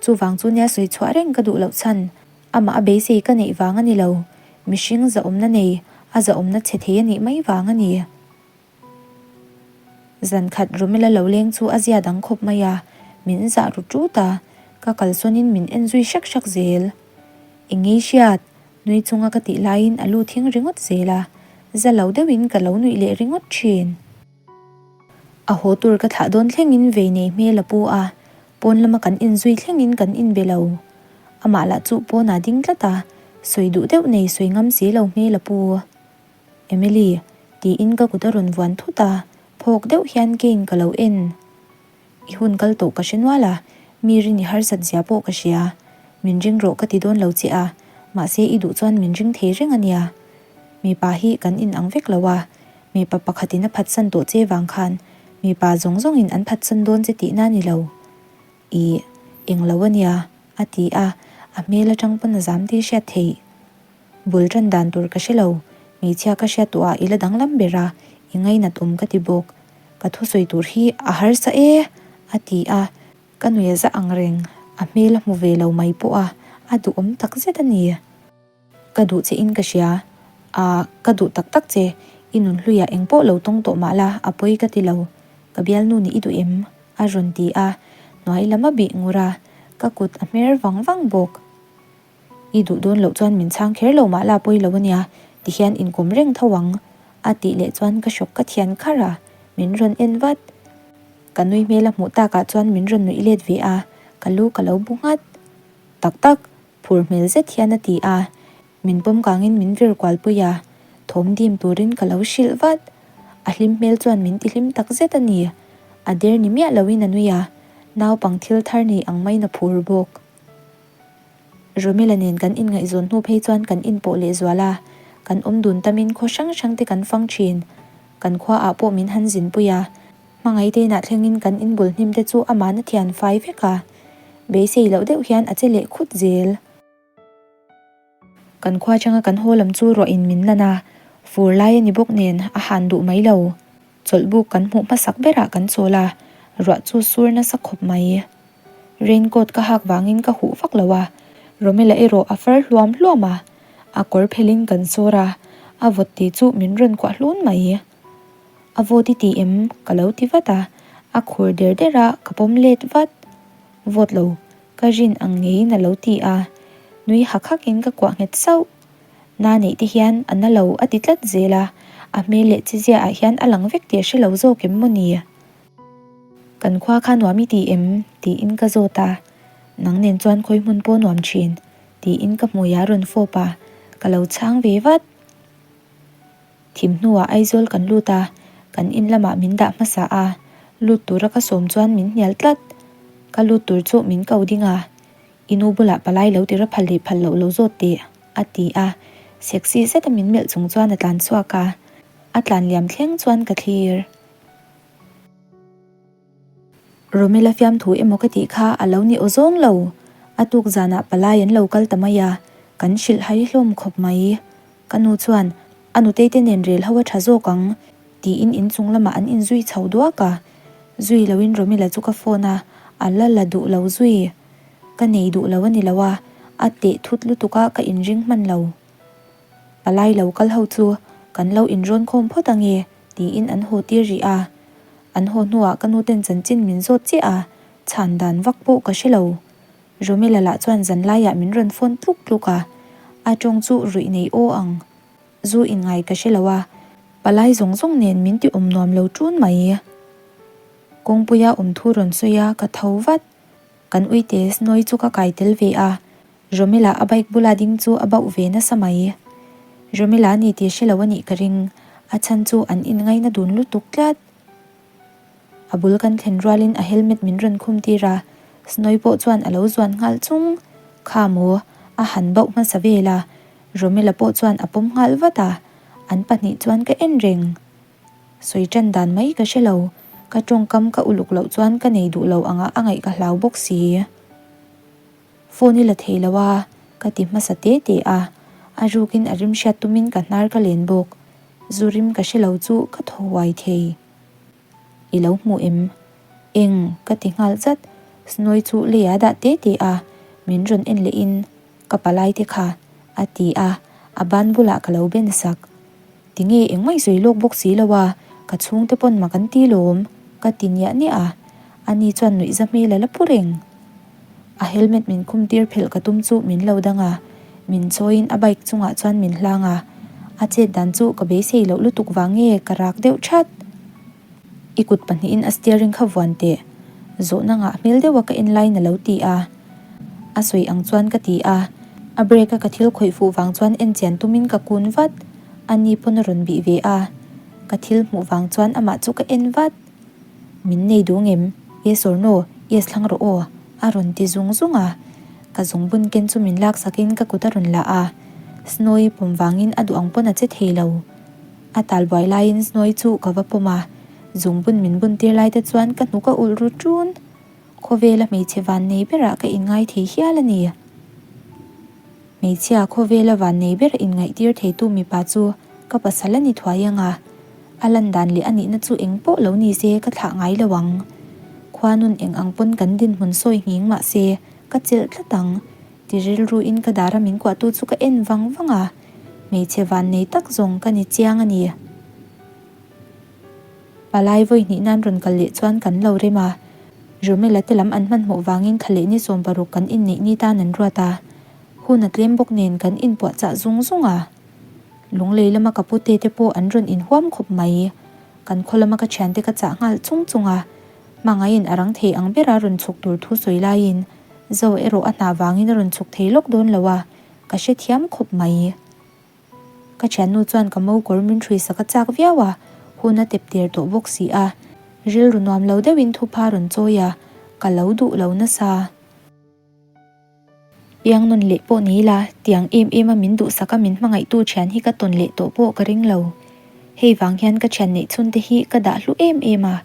Chuvang chu nia sawi chhuah reng ka duh loh chhan, amah a beisei ka neih vang a ni lo. Mihring zahawmna nei, a zahawmna chhe thei a nih mai vang a ni. Zan khat Romela lo leng chu a zia dang khawp mai a, min zah ru tut a, ka kalsawnin min en zui hrek hrek zel. Eng ngei hriat, nui chunga ka tih laiin a lu thing ringawt zel a, za lo deuhin ka lo nuih leh ringawt thin. A haw tur ka thlah dawn thlengin vei nei hmel a pu a, pawn lama kan inzui thlengin kan inbe lo. Amah lah chu pawnah ding tlat a, sawi duh deuh nei sawi ngam si lo hmel a pu. Emily, tiin ka kut a rawn vuan thut a, phawk deuh hian kein ka lo en. I hun kal tawh ka hre nual a, mi rin i harsat zia pawh ka hria. Min ring rawh ka ti dawn lo che a, mahse i duh chuan min ring thei reng a nia. Mipa hi kan in ang vek lo a, mipa pakhatin a phatsan tawh che vang khan mipa zawng zawngin an phatsan dawn che tihna ni lo. Ih, englo a nia, a ti a, a hmel atang pawn a zam tih hriat theih. Bul tan dan tur ka hre lo, hmeichhia ka hriat tawh ah i la danglam ber a, i ngainat awm ka ti bawk. Ka thusawi tur hi a harsa e! a ti a, ka nui a za ang reng, a hmel a hmu ve lo mai pawh a, a duhawm tak zet a ni. Ka duh che in ka hria, ah ka duh tak tak che, i nunhluiah eng pawh lo tawng tawh mah la a pawi ka ti lo, ka bialnu nih i duh em? a rawn ti a, hnuai lam a bih ngur a, ka kut a hmer vang vang bawk. I duh dawn loh chuan min chhang kher lo mah la pawi lo ania, tihian inkawm reng tho ang, a tih leh chuan ka hrawk ka thian kharh a, min rawn en vat. Ka nui hmel a hmuh takah chuan min rawn nuih let ve a, ka lu ka lo bu nghat. Tak tak, phur hmel zet hian a ti a, min pawm kangin min vir kual pui a, thawm dim turin ka lo hrilh vat. A hlim hmel chuan min ti hlim tak zet a ni. A der ni miah loin a nui a. Naupang thil thar nei ang maiin a phur bawk. Romela nen kan inngaihzawn hnu phei chuan kan inpawh lehzual a, kan awm dun tamin khaw hrang hrang te kan fang thin. Kan khua ah pawh min han zinpui a, hmangaih te inah thlengin kan inbul hnim te chu amahna thian fai vek a, beisei loh deuh hian a che leh khut zel. Kan khua atanga kan haw lam chu ruah in min lan a, fur lai a ni bawk nen a han duh mai lo. Chawlhbuk kan hmuh hmasak berah kan chawl a, ruah chu sur nasa khawp mai. Rain coat ka hak vangin ka huh vak lo a, Romela erawh a far hluam hluam a, a kawr phelin kan sawr a, a vawt tih chu min rawn kuah hlun mai. A vawt i ti em? ka lo ti vat a, a khur der der a, ka pawm let vat. Vawt lo, Ka rin ang ngeiin a lo ti a, nui hak hakin ka kuah nghet sauh. Na neih te hian a na lo a ti tlat zel a, a hmel leh chizia ah hian a lang vek tih a hre lo zawk em maw ni? Kan khua kha nuam i ti em? tiin ka zawt a, Nang nen chuan khawi hmun pawh nuam thin, tiin ka hmui a rawn fawp a, ka lo chhang ve vat. Thim hnuah Aizawl kan lut a, kan in lamah min dah hmasa a, lut tura ka sawm chuan min hnial tlat. Ka lut tur chu min ko ding a, I nu bulah palai lo tira phal leh phal loh lo zawt teh, a ti a, sexy zeta min melh chung chuan a tlan chhuak a, a tlan liam thleng chuan ka thlir. Romela fiamthu emaw ka tih kha a lo ni aw zawng lo, a tuk zanah palai an lo kal ta mai a, kan hrilh hai hlawm khawp mai. Ka nu chuan, A nutei te nen rel ho a tha zawk ang, tiin inchung lamah an inzui chho duak a. Zui loin Romila chu ka phone a, a la la duh lo zui. Ka nei duh lo a ni lo a, a teh thut lutuk a ka inring hman lo. Palai lo kal ho chu kan lo inrawn khawm phawt ange, tiin an haw tir rih a. An haw hnuah ka nu ten chanchin min zawt chiah a, chhan dan vak pawh ka hre lo. Romela lah chuan zan laiah min rawn phone tluk tluk a, a tawng chu ruih nei aw ang. Zu in ngai ka hre lo a, palai zawng zawng nen min ti awm nuam lo ṭun mai. Kawngpuia awm thu rawn sawi a, ka tho vat. Kan uite Snowy chu ka kai tel ve a, Romela a bike bula ding chu a bauh ve nasa mai. Romela ni tih hre lo a nih ka ring, a chhan chu an inngaina dun lutuk tlat. A bul kan thlen rualin a helmet min rawn khum tir a, Snowy pawh chuan a lo zuan nghal chung. Kha maw, a han bauh hmasa vel a, Romela pawh chuan a pawm nghal vat a, an pahnih chuan ka en reng. Sawi tan dan mai ka hre lo, ka tawngkam ka uluk loh chuan ka nei duh lo anga a ngaih ka hlau bawk si. Phone i la thei lo a, ka ti hmasa te te a, a rukin a rim hriat tumin ka hnar ka len bawk, zu rim ka hre lo chu ka thaw huai thei. I lo hmu em? Eng? ka ti nghal zat, Snowy chu lei a dah te te a, min rawn en leh in ka palai te kha a ti a, a ban bulah ka lo ben sak. Tinge engmah i sawi lawk bawk si lo a, ka chhungte pawn mak an ti lawm, ka ti niah niah a, ani chuan nuihza hmel a la pu reng. A helmet min khum tir phelh ka tum chu min lo dang a, min chawiin a bike chungah chuan min hlang a, a chet dan chu ka beisei loh lutuk vang nge ka rak deuh that. I kut pahnihin a steering kha vuan teh, zawhna ngah hmel deuha ka en laiin a lo ti a, a sawi ang chuan ka ti a, a brake a ka thil khawih fuh vang chuan en chian tumin ka kun vat, ani pawn a rawn bih ve a, ka thil hmuh vang chuan amah chu ka en vat. Min nei duh ngem? Yes or no? Yes thlang rawh aw, a rawn ti zung zung a. Ka zungbun ken chu min laksakin ka kut a rawn la a. Snowy pawm vangin a duh ang pawn a che thei lo. A tal buai laiin Snowy chu ka va pawm a. Zungbun min bun tir lai te chuan ka hnuk a ulh ru ṭun. Khawvela hmeichhe van nei berah ka inngai thei hial a ni. Hmeichhia khawvela van nei ber inngaihtir theitu mipa chu ka pasal a ni thuai ang a, a lan dan leh a nihna chu eng pawh lo ni se ka thlah ngai lo ang. Khuanun eng ang pawn kan dinhmun sawi nghing mah se ka chelh tlat ang, ti rilruin ka dara min kuahtu chu ka en vang vang a, hmeichhe van nei tak zawng ka ni chiang a ni. Palai vawi hnih nan rawn kal leh chuan kan lo rem a, Romela te lam an hmanhmawh vangin thla leh ni 16 kan inneih ni tan an ruat a, hun a tlem bawk nen kan inpuahchah zung zung a. Lunglei lama ka pute te pawh an rawn inhuam khawp mai. Kan khaw lama ka thiante ka chah nghal chung chung a, hmangaihin a rang thei ang bera rawn chhuk tur thu sawi laiin Zo erawh a hna vangin a rawn chhuk thei lawk dawn lo a, ka hrethiam khawp mai. Ka thiannu chuan ka mo kawr min hrui sak a chak viau a, hun a tep der tawh bawk si a. Rilru nuam lo deuhin thupha rawn chawi a, Ka lo duh lo nasa. Piang nawn leh pawh ni ila, tiang em em a min duhsak a min hmangaihtu thian hi ka tawn leh tawh pawh ka ring lo. Hei vang hian ka thian neih chhun te hi ka dah hlu em em a,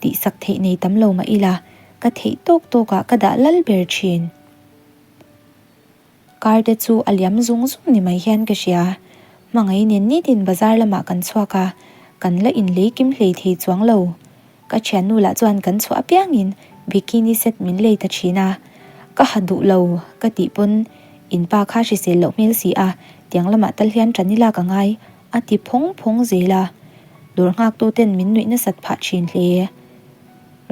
tihsak theih nei tam lo mah ila, ka theih tawk tawk ah ka dah lal ber thin. Kar te chu a liam zung zung ni mai hian ka hria. Hmangaih nen nitin bazar lamah kan chhuak a, kan la inlei kim hlei thei chuang lo. Ka thiannu lah chuan kan chhuah apiangin bikini set min lei ta thin a, ka ha duh lo ka tih pawn in pa kha hrisel loh hmel si a, tiang lamah tal hian tan ila ka ngai a ti phawng phawng zel a, dawr nghaktu ten min nuih nasat phah thin hle.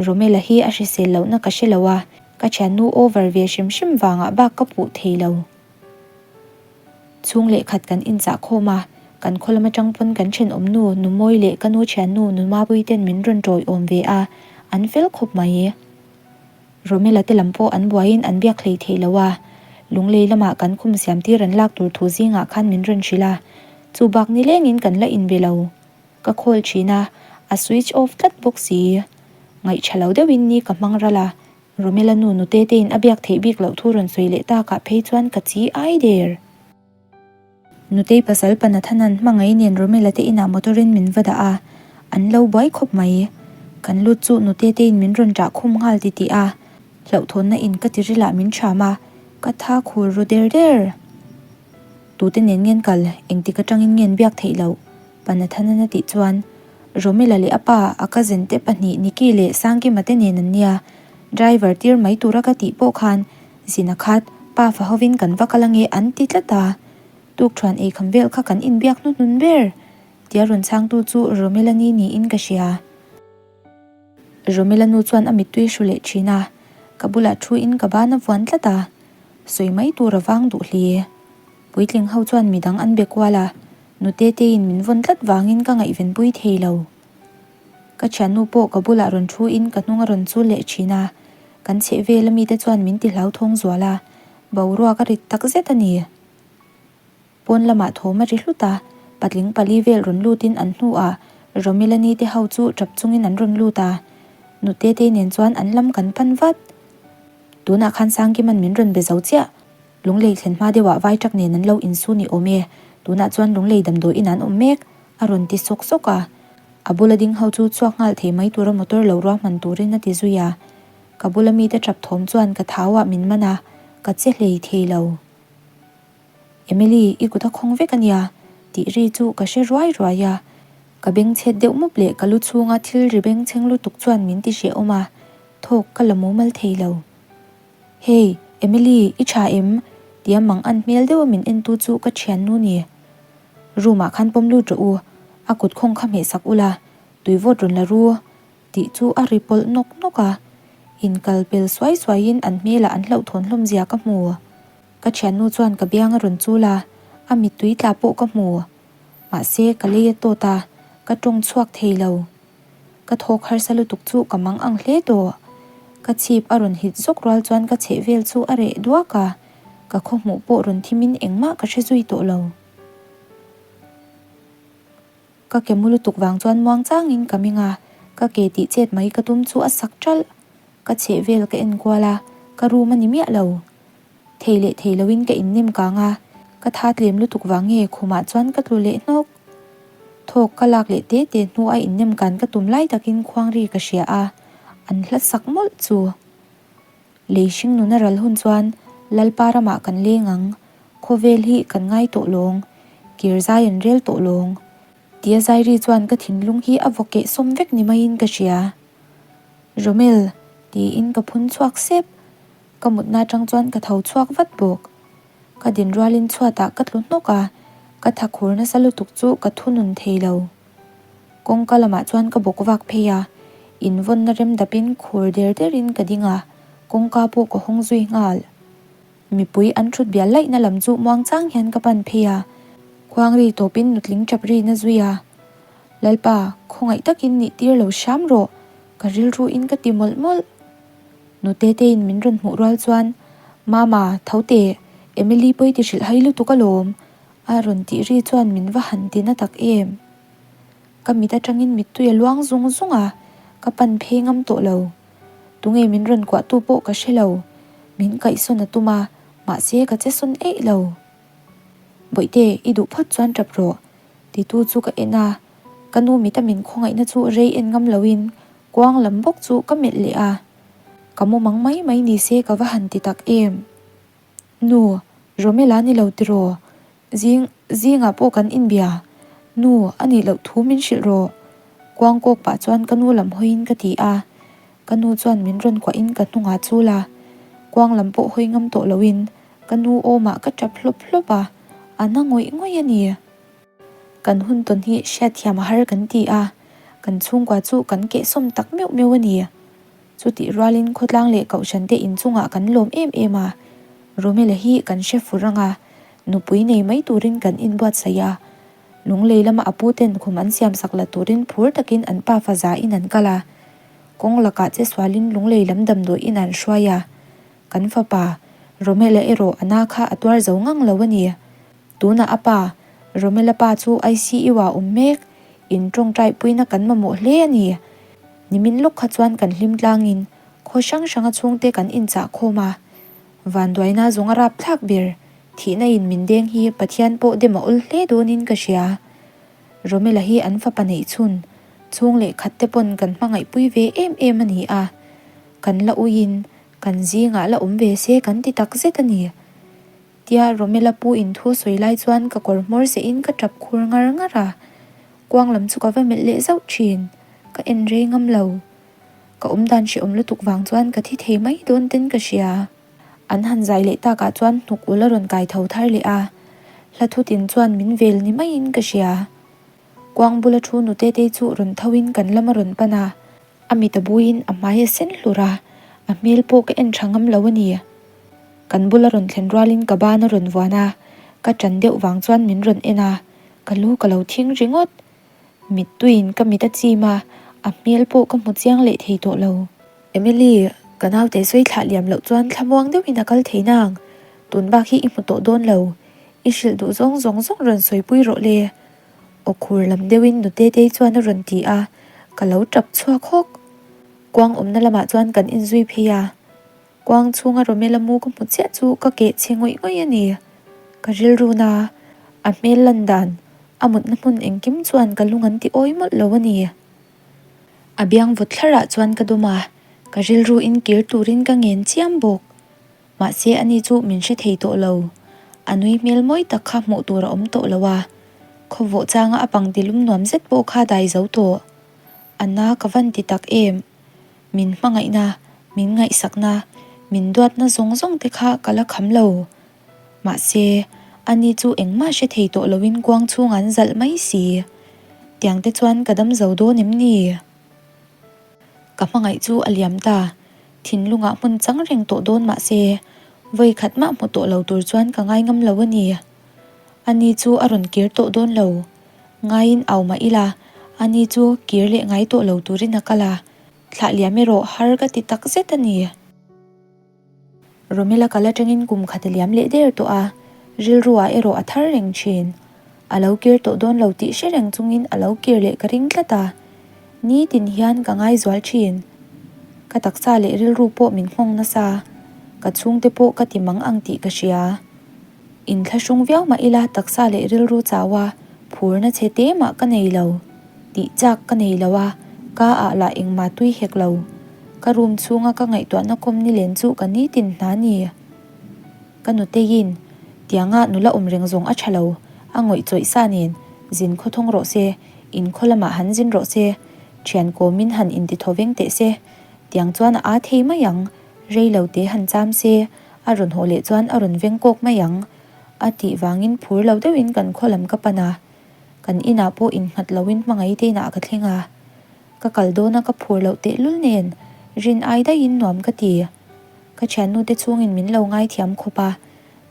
Romela hi a hrisel lohna ka hre lo a, ka thiannu over ve hrim hrim vangah bak ka puh thei lo. Chhung leh khat kan inchah khawm a, kan khaw lam atang pawn kan thenawm nu Numawi leh ka nu thiannu Numapui ten min rawn tawiawm ve a, an fel khawp mai. Romela te lam pawh an buaiin an biak hlei theih lo a, Lunglei lamah kan khum siam tir an lak tur thu zingah khan min rawn hrilh a, chu bak nilengin kan la inbe lo. Ka call thin a, a switch off tlat bawk si. Ngaihṭha lo deuhin ni ka hmang ral a, Romela nu nute tein a biak theih bik loh thu rawn sawi leh takah phei chuan ka chi ai der. Nutei pasal pa Nathanan hmangaih nen Romela te inah motor in min va dah a, an lo buai khawp mai. Kan lut chu nute tein min rawn ṭah khum nghal ti tih a, hlauhthawnna in ka tirilah min ṭham a, ka tha khur ru der der. Tute nen ngen kal, engtik aṭangin ngen biak theih loh? Pa Nathanan a tih chuan Romela leh a pa a cousin te pahnih Nicky leh Sangkima te nen an nia. Driver tir mai tura ka tih pawh khan zin a khat, pa fa hovin kan va kal ange an ti tlat a. Tukṭhuan eikham vel kha kan inbiak hnuhnun ber tia rawn chhangtu chu Romela ni niin ka hria. Romela nu chuan a mittui hru leh thin a, ka bulah thu in ka ban a vuan tlat a, sawi mai tur a vang duh hle. Puitling ho chuan midang an be kual a, nute teiin min vawn tlat vangin ka ngaihvenpui thei lo. Ka thiannu pawh ka bulah rawn thu in ka hnung a rawn chul leh thin a, kan chheh vel ami te chuan min ti hlauthawng zual a, boruak a rit tak zet a ni. Pawn lamah thawm a ri hlut a, patling pali vel rawn lutin an hnuah Romilani te ho chu tap chungin an rawn lut a, nute tei nen chuan an lam kan pan vat. Tunah khan Sangkiman min rawn be zo chiah. Lunglei thlen hma deuhah vai tak nen an lo insu ni awm e, tunah chuan Lunglei damdawiin an awm mek, a rawn ti sawk sawk a. A bula ding ho chu chhuak nghal thei mai tura motor lo ruahman turin a ti zui a. Ka bula mite tap thawm chuan ka thauah min man a, ka che hlei thei lo. Emily, i kut a khawng vek a nia, tih ri chu ka hre ruai ruai a. Ka bengchhet deuh mup leh ka lu chhunga thil ri bengchheng lutuk chuan min ti hrehawm a, thawk ka la mumal thei lo. Hey, Emily, i tha em? Tia mang an hmel deuha min entu chu ka thiannu ni. Room ah khan pawm lut rawh u, a kut khawng kha hmeh sak ula, tui vawt rawn la ru, tih chu a ri pawlh nawk nawk a. Inkal pel suai suaiin an hmelah an hlauhthawn hlawm zia ka hmu. Ka thiannu chuan ka biang a rawn chul a, a mittui tla pawh ka hmu. Mahse, ka lei a tawt a, ka tawng chhuak thei lo. Ka thawk harsa lutuk chu ka mang ang hle tawh. Ka chhip a rawn hit zawk rual chuan ka chheh vel chu a reh duak a, ka khaw hmuh pawh rawn thimin engmah ka hre zui tawh lo. Ka ke mu lutuk vang chuan muang changin ka ming a, ka ke tih chet mai ka tum chu a sak ṭalh. Ka chheh vel ka en kual a, ka room a ni miah lo. Thei leh thei loin ka innem kang a, ka tha tlem lutuk vang nge khumah chuan ka tlu leh hnawk. Thawk ka lak leh te te hnu a innem kan ka tum lai takin khuang ri ka hria a, an hla sak mawlh chu. Lei hring nuna ral hun chuan Lalpa ramah kan leng ang, khawvel hi kan ngai tawh lawng, kir zai an rel tawh lawng. Tia zai ri chuan ka thinlung hi a vaw keh sawm vek ni maiin ka hria. Romel, tiin ka phun chhuak sep. Ka mutna atang chuan ka tho chhuak vat bawk. Ka din rualin chhuatah ka tlu hnawk a, ka tha khur nasa lutuk chu ka thunun thei lo. Kawngka lamah chuan ka bawk vak phei a, invawnna rem dapin khur der derin ka ding a, kawngka pawh ka hawng zui nghal. Mipui an thut bial laihna lam chu muangchang hian ka pan phei a, khuangri tawpin nutling tap rina zui a. Lalpa, khawngaih takin nih tir lo hram rawh, ka rilruin ka ti mawlh mawlh. Nute tein min rawn hmuh rual chuan, Mama, tho teh, Emily pawi ti hrilh hai lutuk alawm, a rawn tih ri chuan min va han ti na tak em. Ka mit atangin mittui a luang zung zung a, ka pan phei ngam tawh lo. Tunge min rawn kuahtu pawh ka hre lo. Min kaihsawn a tum a, mahse ka che sawn eih lo. Bawihte, i duh phawt chuan tap rawh, titu chu ka en a. Ka nu mita min khawngaihna chu rei en ngam loin kuang lam bawk chu ka melh leh a. Ka mumang mai mai ni se ka va han ti tak em. Nu, Romela ni lo tiraw? Zing, zingah pawh kan inbia. Nu, a nih loh thu min hrilh rawh. Kuang kawk pah chuan ka nu lam hawiin ka ti a. Ka nu chuan min rawn kuahin ka hnungah chul a. Kuang lam pawh hawi ngam tawh loin ka nu awmah ka tap hlawp hlawp a, a na ngawih ngawih a ni. Kan hun tawn hi hriatthiam a har kan ti a, kan chhungkua chu kan kehsawm tak meuh meuh a ni. Chutih rualin khawtlang leh kohhran te inchungah kan lawm em em a, Romela hi kan hre fur ang a, nupui nei mai turin kan inbuatsaih a. Lunglei lama a pu ten khum an siamsak la turin phur takin an pafa zain an kal a. Kawng lakah che sualin Lunglei lam damdawiin an hruai a. Kan fapa, Romela erawh a na kha a tuar zo ngang lo a ni. Tunah a pa, Romela pa chu ICU ah awm mek, in tawngtaihpuina kan mamawh hle a ni. Nimin lawk kha chuan kan hlim tlangin khaw hrang hranga chhungte kan inchah khawm a, vanduaina zawng a rap thlak ber, thihna in min deng hi Pathian pawh dem a awl hle dawnin ka hria. Romela hi an fapa neih chhun, chhung leh khat te pawn kan hmangaihpui ve em em a ni a, kan la uiin kan zingah la awm ve se kan ti tak zet a ni. Tia Romela pu in thu sawi lai chuan ka kawr hmawr seh in ka tap khur ngar ngar a, kuang lam chu ka va melh leh zauh thin, ka en rei ngam lo. Ka awm dan hrehawm lutuk vang chuan ka thi thei mai dawn ten ka hria. An han zai leh takah chuan hnuk ul a rawn kai tho thar leh a, hla thutin chuan min vel ni maiin ka hria. Kuang bula thu nute te chu rawn tho in kan lam a rawn pan a, a mit a buiin a hmai a sen hlur a, a hmel pawh ka en tha ngam lo a ni. Kan bula rawn thlen rualin ka ban a rawn vuan a, ka ṭan deuh vang chuan min rawn en a, ka lu ka lo thing ringawt. Mittuiin ka mit a chim a, a hmel pawh ka hmu chiang leh thei tawh lo. Emily, ka naute sawi thlah liam loh chuan thlamuang deuhin a kal thei nang, tun bak hi i hmu tawh dawn lo, i hrilh duh zawng zawng zawng rawn sawipui rawh le. Aw khur lam deuhin Nutetei chuan a rawn ti a, ka lo tap chhuak hawk. Kuang awmna lamah chuan kan inzui phei a. Kuang chhunga Romela mu ka hmu chiah chu ka keh chhe ngawih ngawih a ni. Ka rilru na, a hmel lan dan, a mutna hmun engkim chuan ka lung an ti awi mawlh lo a ni. A biang vawt thlarah chuan ka dawm a, ka rilru in kir turin ka ngen chiam bawk. Mahse ani chu min hre thei tawh lo. A nui hmel mawi tak kha hmuh tur a awm tawh lo a, khawvawh changa a pangti lum nuam zet pawh kha dai zo tawh. A na ka van ti tak em? Min hmangaihna, min ngaihsakna, min duatna zawng zawng te kha ka la kham lo. Mahse, ani chu engmah hre thei tawh loin kuang chhung an zalh mai si. Tiang te chuan ka dam zo dawn em ni? Ka hmangaih chu a liam ta. Thinlungah hmun chang reng tawh dawn mahse, vawi khat mah hmu tawh lo tur chuan ka ngai ngam lo a ni. Ani chu a rawn kir tawh dawn lo. Ngaiin au mah ila, ani chu kir leh ngai tawh lo turin a kal a, thlah liam erawh har ka ti tak zet a ni. Romela kal atangin kum khat a liam leh der tawh a, rilru ah erawh a thar reng thin. A lo kir tawh dawn lo tih hre reng chungin a lo kir leh ka ring tlat a, nitin hian ka ngaizual thin. Ka taksa leh rilru pawh min nghawng nasa, ka chhungte pawh ka ti mang ang tih ka hria. Inthlahrung viau mah ila taksa leh rilru chau a, phurna chhe te mah ka nei lo. Tih chak ka nei lo a, ka ah lah engmah tui hek lo. Ka room chhunga ka ngaihtuahna kawm ni len chu ka nitin hna ni. Ka nuteiin, Tianga nula awm reng zawng a tha lo, a ngawih chawih sa nen, zin khaw thawng rawh se, in khaw lamah han zin rawh se, thian kawmin han inti thaw veng teh se, tiang chuan a aa thei mai ang, rei lo te han cham se, A rawn haw leh chuan a rawn veng kawk mai ang a tih vangin phur lo deuhin kan khaw lam ka pan a, kan inah pawh innghat loin hmangaih te inah ka thleng a. Ka kal dawna ka phur loh tehlul nen rin ai daihin nuam ka ti. Ka thiannu te chhungin min lo ngaithiam khawp a,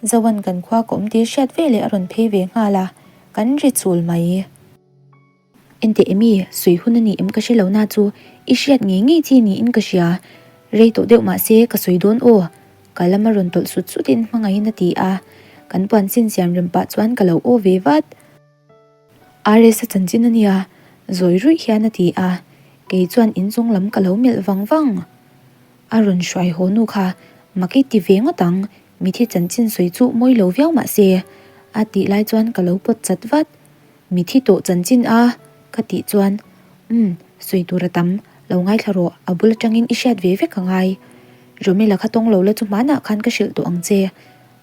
Zoan kan khua ka awm tir hriat veleh a rawn phei ve nghal a, kan ri chul mai. Enteh emi, sawi hun a ni em ka hre lo na chu i hriat ngei ngei chi niin ka hria. Rei tawh deuh mah se ka sawi dawn aw. Ka lama rawn tawlh sut sutin hmangaihin a ti a, kan puan sin siam rem pah chuan ka lo aw ve vat. RS a chanchin a nia, zawi ruih hian a ti a, kei chuan inchung lam ka lo melh vang vang. A rawn hruai haw nu kha mak i ti ve ngawt ang, mithi chanchin sawi chu mawi lo viau mah se, a tih lai chuan ka lo pawt chat vat. Mithi tawh chanchin a? ka tih chuan, Umm, sawi tur a tam, lo ngaithla rawh, a bul atangin i hriat ve vek a ngai. Romela kha tawng lo la chu hmanah khan ka hrilh tawh ang che,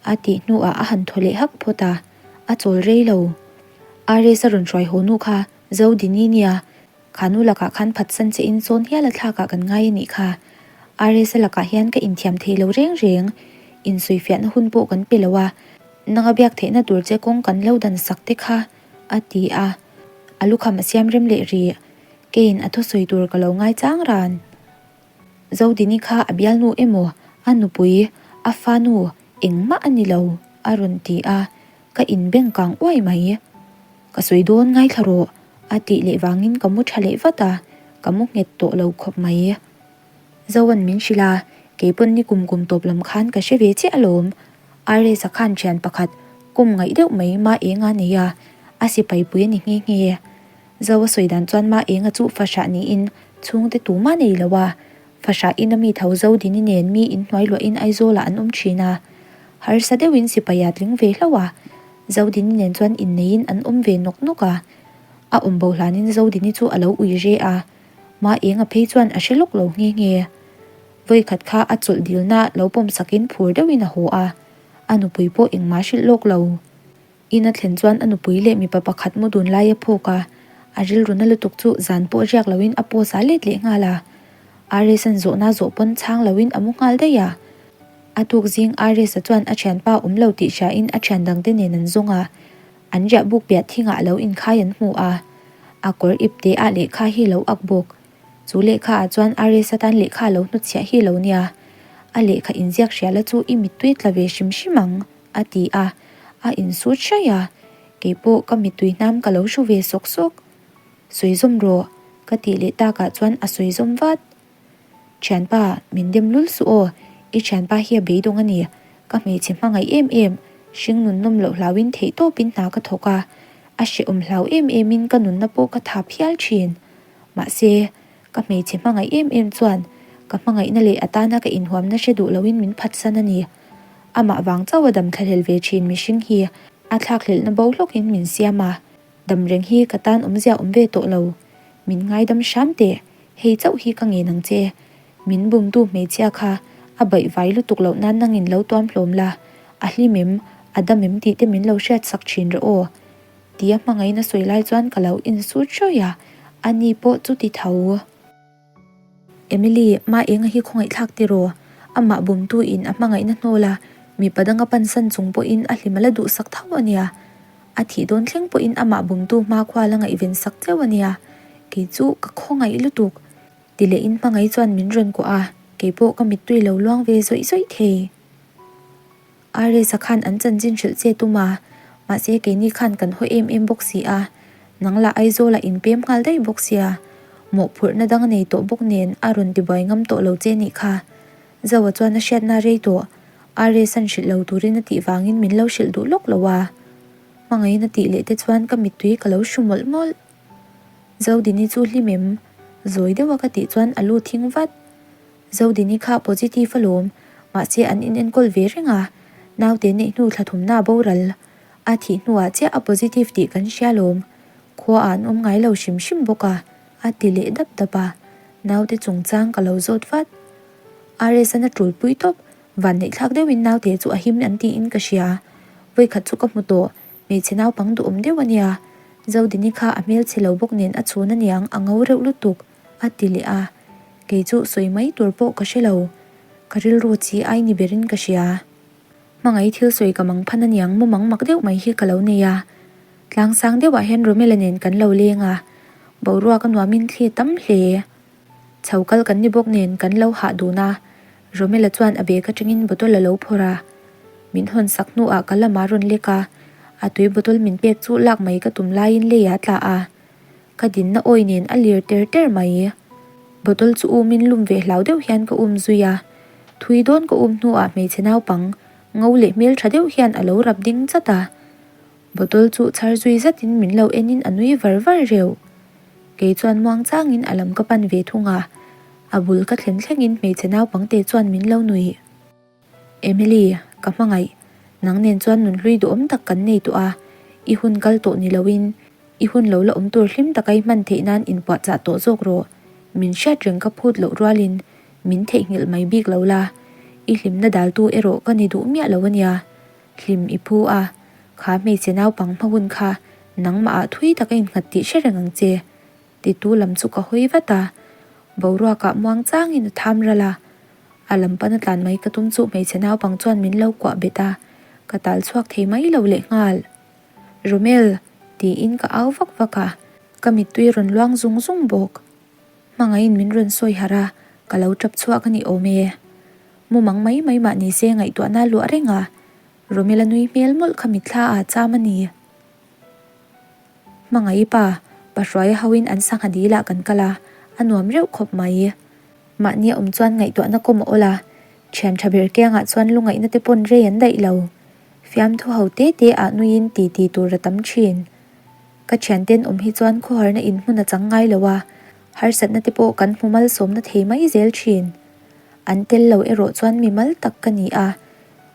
a tih hnuah a han thaw leh hak phawt a, a chawl rei lo. RS a rawn hruai haw nu kha Zodini nia, kha nu lakah khan phatsan che in sawn hial a thlakah kan ngai a nih kha. RS a lakah hian ka inthiam thei lo reng reng, insawifiahna hun pawh kan pe lo a, nanga biak theihna tur che kawng kan lo dan sak te kha, a ti a. A lukham a siam rem leh rih. Keiin a thusawi tur ka lo ngaichang ran. Zodini kha a bialnu emaw, a nupui, a fanu engmah a ni lo, a rawn ti a, ka inbeng kang uai mai. Ka sawi dawn ngaithla rawh, a tih leh vangin ka mu tha leh vat a, ka mu nghet tawh lo khawp mai. Zoan min hrilh a, keipawn ni kum kum tawp lam khan ka hre ve chiah alawm. RS-a khan thian pakhat kum ngaih deuh mai ma eng a nei a, a sipai pui a ni nghe nghe. Zo a sawi dan chuan ma enga chu fahrah niin chhungte tumah nei lo a, fahrah ina mi tho zo dini nen mi inhnuai luahin Aizawlah an awm thin a. Harsa deuhin sipai a tling ve hlauh a, Zodini nen chuan inneiin an awm ve nawk nawk a. A awm bo hlanin Zodini chu a lo ui re a, ma enga phei chuan a hre lawk lo nghe nghe. Vawikhat kha a chawlh dilna lo pawm sakin phur deuhin a haw a, a nupui pawh engmah hrilh lawk lo. In a thlen chuan a nupui leh mipa pakhat mu dun lai a phawk a, a rilru na lutuk chu zan pawh riak loin a post a let leh nghal a. RS-a'n zawhna zawh pawn chhang loin a mu nghal daih a. A tuk zing RS-a chuan a thianpa awm lo tih hriain a thian dangte nen an zawng a, an riah buk piah thingah lo inkhai an hmu a. A kawr ipte ah lehkha hi lo ak bawk. Chu lehkha ah chuan RS-a tan lehkha lo hnutchhiah hi lo nia. A lehkha inziak hriala chu i mittui tla ve hrim hrim ang. A ti a, a insut hraih a, keipawh ka mittui hnam ka lo hru ve sawk sawk. Sawi zawm rawh, ka tih leh takah chuan a sawi zawm vat. Thianpa, min dem lul suh aw, i thianpa hi a beidawng a ni, ka hmeichhe hmangaih em em, hring nun nawm loh hlauin theih tawpin hna ka thawk a, a hrehawm hlau em emin ka nunna pawh ka thap hial thin. Mahse, ka hmeichhe hmangaih em em chuan ka hmangaihna leh atana ka inhuamna hre duh loin min phatsan a ni. Amah vang chauh a dam thlahlel ve thin mihring hi a thlakhlelhna bo hlawkin min siam a, dam reng hi ka tan awmzia awm ve tawh lo. Min ngaidam hram teh, hei chauh hi ka ngen ang che. Min bumtu hmeichhia kha a baih vai lutuk loh nan nangin lo tuam hlawm la, a hlim em, a dam em tih te min lo hriat sak thin rawh aw. Tia hmangaihna sawi lai chuan ka lo insut hrawih a, ani pawh chuti tho. Emily, Ma Enga hi khawngaihthlak tiraw? Amah bumtu in a hmangaihna hnawl a, mipa danga pansan chung pawhin a hlim a la duhsak tho a nia. A thih dawn thleng pawhin amah bumtu hmakhua la ngaihven sak cheu a nia. Kei chu ka khawngaih lutuk. Ti leh in hmangaih chuan min rawn kuah a, keipawh ka mittui lo luang ve zawih zawih thei. RS-a khan an chanchin hrilh che tum a, mahse keini khan kan haw em em bawk si a, nang lah Aizawlah in pem nghal daih bawk sia, mawhphurhna dang a nei tawh bawk nen a rawn tibuai ngam tawh lo che nih kha. Zoa chuan a hriatna rei tawh, RS-a'n hrilh lo turin a tih vangin min lo hrilh duh lawk lo a. Hmangaihin a tih leh te chuan ka mittui ka lo hru mawlh mawlh. Zodini chu hlim em? Zawi deuha ka tih chuan a lu thing vat. Zodini kha positive alawm, mahse an inenkawl ve reng a, naute neih hnu thla thumna a boral. A thih hnuah chiah a positive tih kan hria alawm, khuaah an awm ngai lo hrim hrim bawk a, a ti leh dap dap a, naute chungchang ka lo zawt vat. RS-an a tulpui tawp, vanneihthlak deuhin naute chu a him an tiin ka hria. Vawikhat chu ka hmu tawh, hmeichhe naupang duhawm deuh a nia. Zodini kha a hmelchhe lo bawk nen a chhun aniang a ngo reuh lutuk. A ti leh a, kei chu sawi mai tur pawh ka hre lo, ka rilru chi ai ni berin ka hria. Hmangaih thil sawi ka mang phan aniang mumang mak deuh mai hi ka lo nei a. Tlang sang deuhah hian Romela nen kan lo leng a, boruak a nuamin thli tam hle. Chho kal kan ni bawk nen kan lo hah dun a, Romela chuan a bag atangin bottle a lo phawrh a. Min hawn sak hnuah ka lamah rawn lek a, a tui bottle min pek chu lak mai ka tum laiin leiah a tla a. Ka dinna awi nen a lir ter ter mai. Bottle chu umin lum ve hlau deuh hian ka um zui a. Thui dawn ka um hnuah hmeichhe naupang ngo leh hmel tha deuh hian a lo rap ding chat a. Bottle chu chhar zui zatin min lo enin a nui var var reuh. Kei chuan muang changin a lam ka pan ve thung a. A bul ka thlen thlengin hmeichhe naupangte chuan min lo nuih. Emily, ka hmangaih. Nang nen chuan nunhlui duhawm tak kan nei tawh a, i hun kal tawh ni loin i hun lo la awm tur hlim taka i hman theih nan inpuahchah tawh zawk rawh. Min hriat reng ka phut loh rualin min theihnghilh mai bik lo la, i hlimna daltu erawh ka ni duh miah lo ania. Hlim i phu a, kha hmeichhe naupang hma hun kha nangmah ah thui taka innghat tih hre reng ang che. Titu lam chu ka hawi vat a, boruakah muang changin a tham ral a. A lam pana tlan mai ka tum chu hmeichhe naupang chuan min lo kuah bet a, ka tal chhuak thei mai lo leh nghal. Romel! tiin ka au vak vak a, ka mittui rawn luang zung zung bawk. Hmangaihin min rawn sawi harh a, ka lo tap chhuak a ni awm e. Mumang mai mai mah nise ngaihtuahna luah reng a, Romela nui hmel mawlh kha mitthla ah cham a ni. Hmangaih pa, Pahruaia hoin an sangha dil ah kan kal a, a nuam reuh khawp mai. Mahni a awm chuan ngaihtuahna kawm a awl a, thian tha ber kiangah chuan lungaihna te pawn rei an daih lo. Fiamthu ho te te ah nuiin ti ti tur a tam thin. Ka thianten awm hi chuan khawharna in hmun a chang ngai lo a, harsatna te pawh kan hmu malsawmna thei mai zel thin. An tel lo erawh chuan mi mal tak ka ni a,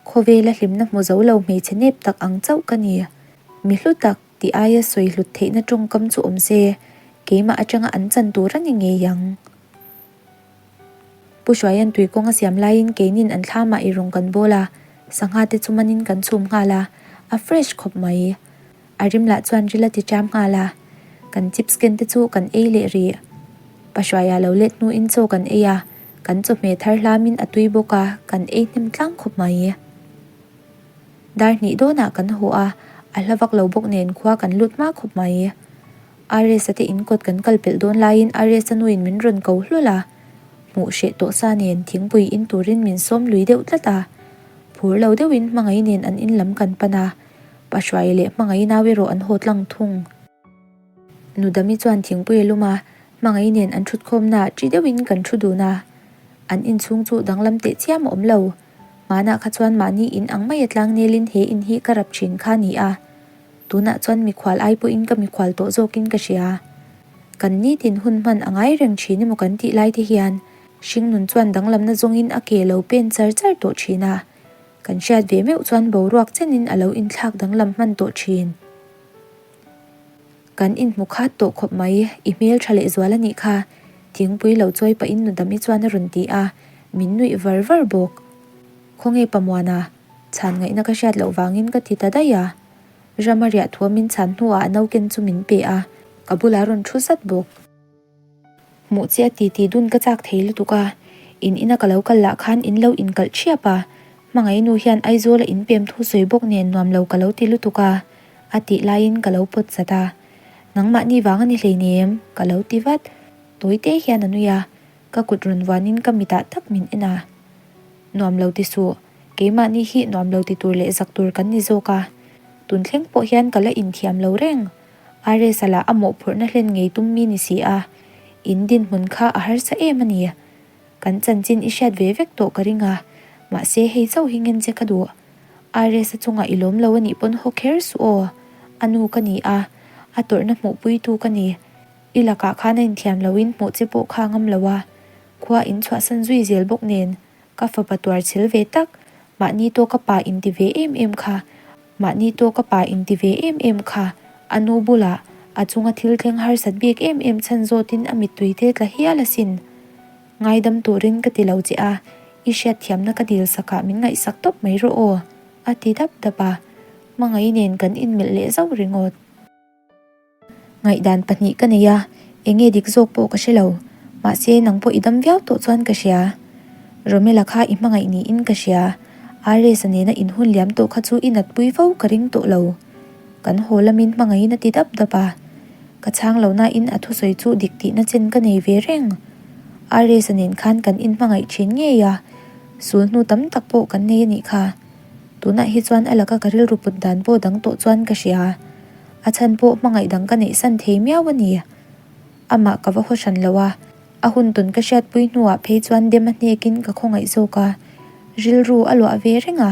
khawvela hlimna hmu zo lo hmeichhe nep tak ang chauh ka ni. Mi hlu tak tih aia sawi hlut theihna tawngkam chu awm se, keimah atanga an chan tur a ni ngei ang. Pu Hruaia'n tui kawng a siam laiin keinin an thlamah ei rawng kan bawl a, sangha te chu manin kan chhum nghal a, a fresh khawp mai. A rim lah chuan ril a ti ṭam nghal a, kan chips ken te chu kan ei leh rih. Pa Hruaia lo let hnuin chaw kan ei a, kan chawhmeh thar hlamin a tui bawk a, kan ei hnem tlang khawp mai. Dar hnih dawnah kan haw a, a hla vak lo bawk nen khua kan lut hma khawp mai. Ares-a te in kawt kan kal pelh dawn laiin Ares-a nuin min rawn ko hlawl a, hmuh hreh tawh sa nen thingpui in turin min sawm lui deuh tlat a. Phur lo deuhin hmangaih nen an in lam kan pan a, Pahruai leh hmangaih nau erawh an haw tlang thung. Nudami chuan thingpui a lum a, hmangaih nen an thutkhawmnaah ṭi deuhin kan thu dun a. An inchhung chu danglam teh chiam a awm lo. Hmanah kha chuan mahni in ang mai a tlangnelin he in hi ka rap thin kha ni a, tunah chuan mikhual ai pawhin ka mikhual tawh zawkin ka hria. Kan nitin hun hman a ngai reng thin emaw kan tih lai te hian hringnun chuan danglamna zawngin a ke lo pen char char tawh thin a, kan hriat ve meuh chuan boruak chenin a lo inthlak danglam hman tawh thin. Kan inhmu khat tawh khawp mai, i hmel tha leh zual a nih kha, thingpui lo chawi pahin Nudami chuan a rawn ti a, min nuih var var bawk. Khawnge Pamuana, chhan ngaihna ka hriat loh vangin ka ti ta daih a. Rama riah thuamin chhan hnuah a nauken chu min pe a, ka bulah a rawn thu zat bawk. Hmuh che a ti ti dun ka chak thei lutuk a, in ina ka lo kal lah khan in lo inkalh thiap a, hmangaih nu hian Aizawl a inpem thu sawi bawk nen nuam lo ka lo ti lutuk a, a tih laiin ka lo pawt zat a, Nangmahni vang a ni hleinem, ka lo ti vat. Tawi te hian a nui a, ka kut rawn vuanin ka mitah tak min en a. Nuam lo ti suh, keimahni hi nuam lo ti tur leh zak tur kan ni zawk a, tun thleng pawh hian ka la inthiam lo reng. Ares-a lah a mawhphurhna hlen ngei tum mi ni si a, in dinhmun kha a harsa em a ni. Kan chanchin i hriat ve vek tawh ka ring a, mahse hei chauh hi ngen che ka duh. Ares-a chungah i lawm lo a nih pawn haw kher suh aw, a nu ka ni a, a tawrhna hmuhpuitu ka ni. I lakah khan a inthiam loin hmuh che pawh kha ngam lo a, khua in chhuahsan zui zel bawk nen ka fapa tuar chhel ve tak, mahni tawka pa inti ve em em kha Mahni tawk a pa inti ve em em kha a nu bulah a chunga thil thleng harsat bik em em chhan zawtin a mittui te tla hial asin. Ngaidam turin ka ti lo che a, i hriatthiamna ka dil sakah min ngaihsak tawp mai rawh aw, a ti dap dap a, hmangaih nen kan inmelh leh zauh ringawt. Ngaihdan pahnih ka nei a, eng nge dik zawk pawh ka hre lo. Mahse, nang pawh i dam viau tawh chuan ka hria. Romela kha i hmangaih niin ka hria. Ares-a nena inhun liam tawh kha chu i natpui fo ka ring tawh lo. Kan haw lamin hmangaihin a ti dap dap a. Ka chhang lo nain a thusawi chu dik tihna chen ka nei ve reng. Ares-a nen khan kan inhmangaih thin ngei a, sul hnu tam tak pawh kan nei a nih kha. Tunah hi chuan a laka ka rilru put dan pawh dang tawh chuan ka hria. A chhan pawh hmangaih dang ka neih san thei miau a ni. Amah ka va haw hran lo a, a hun tawn ka hriatpui hnuah phei chuan dem a hnekin ka khawngaih zawk a, rilru a luah ve reng a,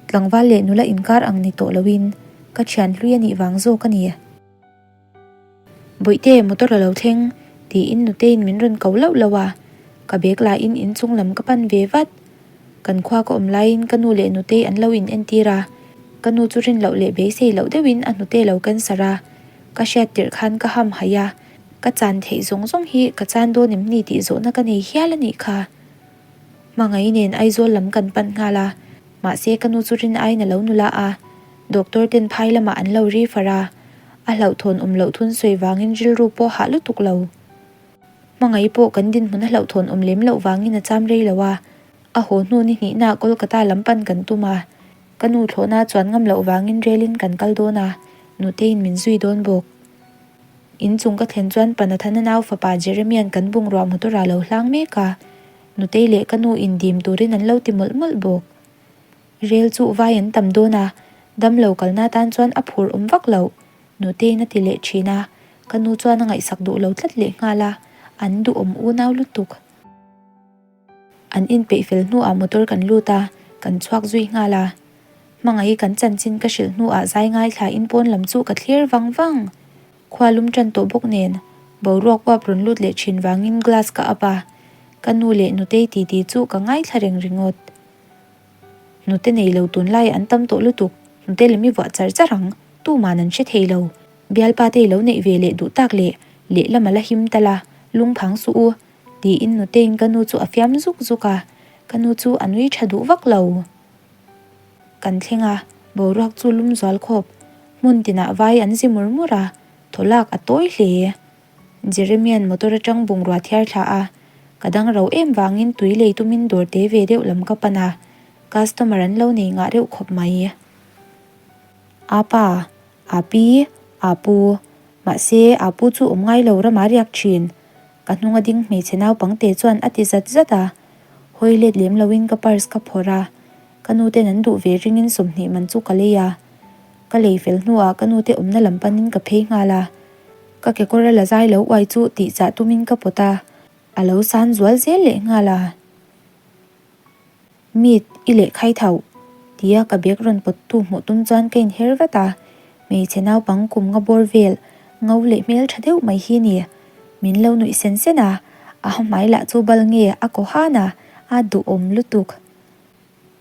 tlangval leh nula inkar ang ni tawh loin ka thian hlui a nih vang zawk a ni. Bawihte, motor a lo thleng, tiin nuteiin min rawn ko lauh lauh a. Ka bag la in inchung lam ka pan ve vat. Kan khua ka awm laiin ka nu leh nutei an lo in entir a, ka nu chu rin loh leh beisei loh deuhin a hnute lo cancer a, ka hriat tirh khan ka ham haih a, ka chan theih zawng zawng hi ka chan dawn em ni tih zawhna ka nei hial a nih kha. Hmangaih nen Aizawl lam kan pan nghal a, mahse ka nu chu rin aiin a lo nula a, doctor ten phai lamah an lo refer a, a hlauhthawn awm loh thun sawi vangin rilru pawh hah lutuk lo. Hmangaih pawh kan dinhmun a hlauhthawn awm lem loh vangin a cham rei lo a, a haw hnu ni hnihnaah Kolkata lam pan kan tum a, ka nu thlawhna chuan ngam loh vangin relin kan kal dawn a, nuteiin min zui dawn bawk. In chung ka thlen chuan Panathana nau fapa Jeremian kan bungrua motor ah lo hlang mek a, nutei leh ka nu in dim turin an lo ti mawlh mawlh bawk. Rel chu vai an tam dawn a, damlo kalna tan chuan a phur awm vak loh. Nuteiin a ti leh thin a, ka nu chuan a ngaihsak duh lo tlat leh nghal a, an duhawm unau lutuk. An inpeih fel hnuah motor kan lut a, kan chhuak zui nghal a. Hmangaih kan chanchin ka hrilh hnuah zai ngaithlain pawn lam chu ka thlir vang vang. Khua lum tan tawh bawk nen, boruak uap rawn lut leh thin vangin glass ka up a, ka nu leh nutei titi chu ka ngaithla reng ringawt. Hnute nei lo tunlai an tam tawh lutuk, hnute lem i vuah char char ang, tuman an hre thei lo. Bialpa te i lo neih ve leh duh tak leh lehlam a la him tal a, lungphang suh u, tiin nutein ka nu chu a fiam zuk zuk a, ka nu chu a nui tha duh vak lo. Kan thleng a, boruak chu lum zual khawp, hmun tinah vai an zi mur mur a, thaw lak a tawi hle. Jeremian motor atang bungrua thiar thla a, ka dang ro em vangin tui lei tumin dawr te ve deuh lam ka pan a, customer an lo nei ngah reuh khawp mai. A pa, a pi, a pu, mahse a pu chu awm ngai lo rama riak thin. Ka hnunga ding hmeichhe naupangte chuan a ti zat zat a, hawi let lem loin ka purse ka phawrh a, ka nu ten an duh ve ringin 20 man chu ka lei a. Ka lei fel hnuah ka nu te awmna lam panin ka phei nghal a. Ka kekawr a la zai lo uai chu tih chah tumin ka pawt a, a lo san zual zel leh nghal a. Meet i leh khai tho, tia ka bag rawn pawt tu hmuh tum chuan ka inher vat a, hmeichhe naupang kum nga bawr vel ngo leh hmel tha deuh mai hi ni. Min lo nuih sen sen a, a hmai lah chu bal nge a kaw han a, a duhawm lutuk.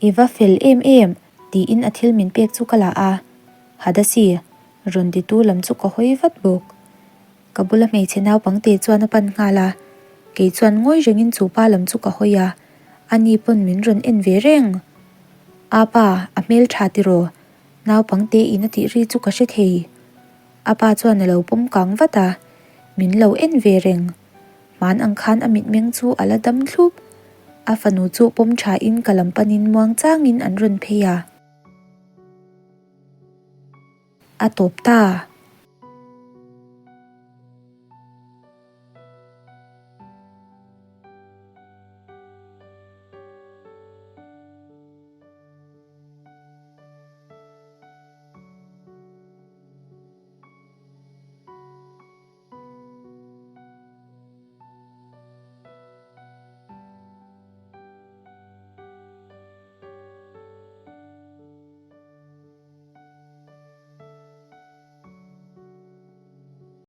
I va fel em em, tiin a thil min pek chu ka la a. Hadasi, rawn titu lam chu ka hawi vat bawk. Ka bula hmeichhe naupangte chuan a pan nghal a, kei chuan ngawi rengin chu pa lam chu ka hawi a, ani pawn min rawn en ve reng. A pa, a hmeltha tiraw? Naupangte in a tih ri chu ka hre thei. A pa chuan a lo pawm kang vat a, min lo en ve reng. Hman ang khan a mitmeng chu a la dam thlup. A fanu chu pawm tha in ka lam panin muang changin an rawn phei a. A tawp ta.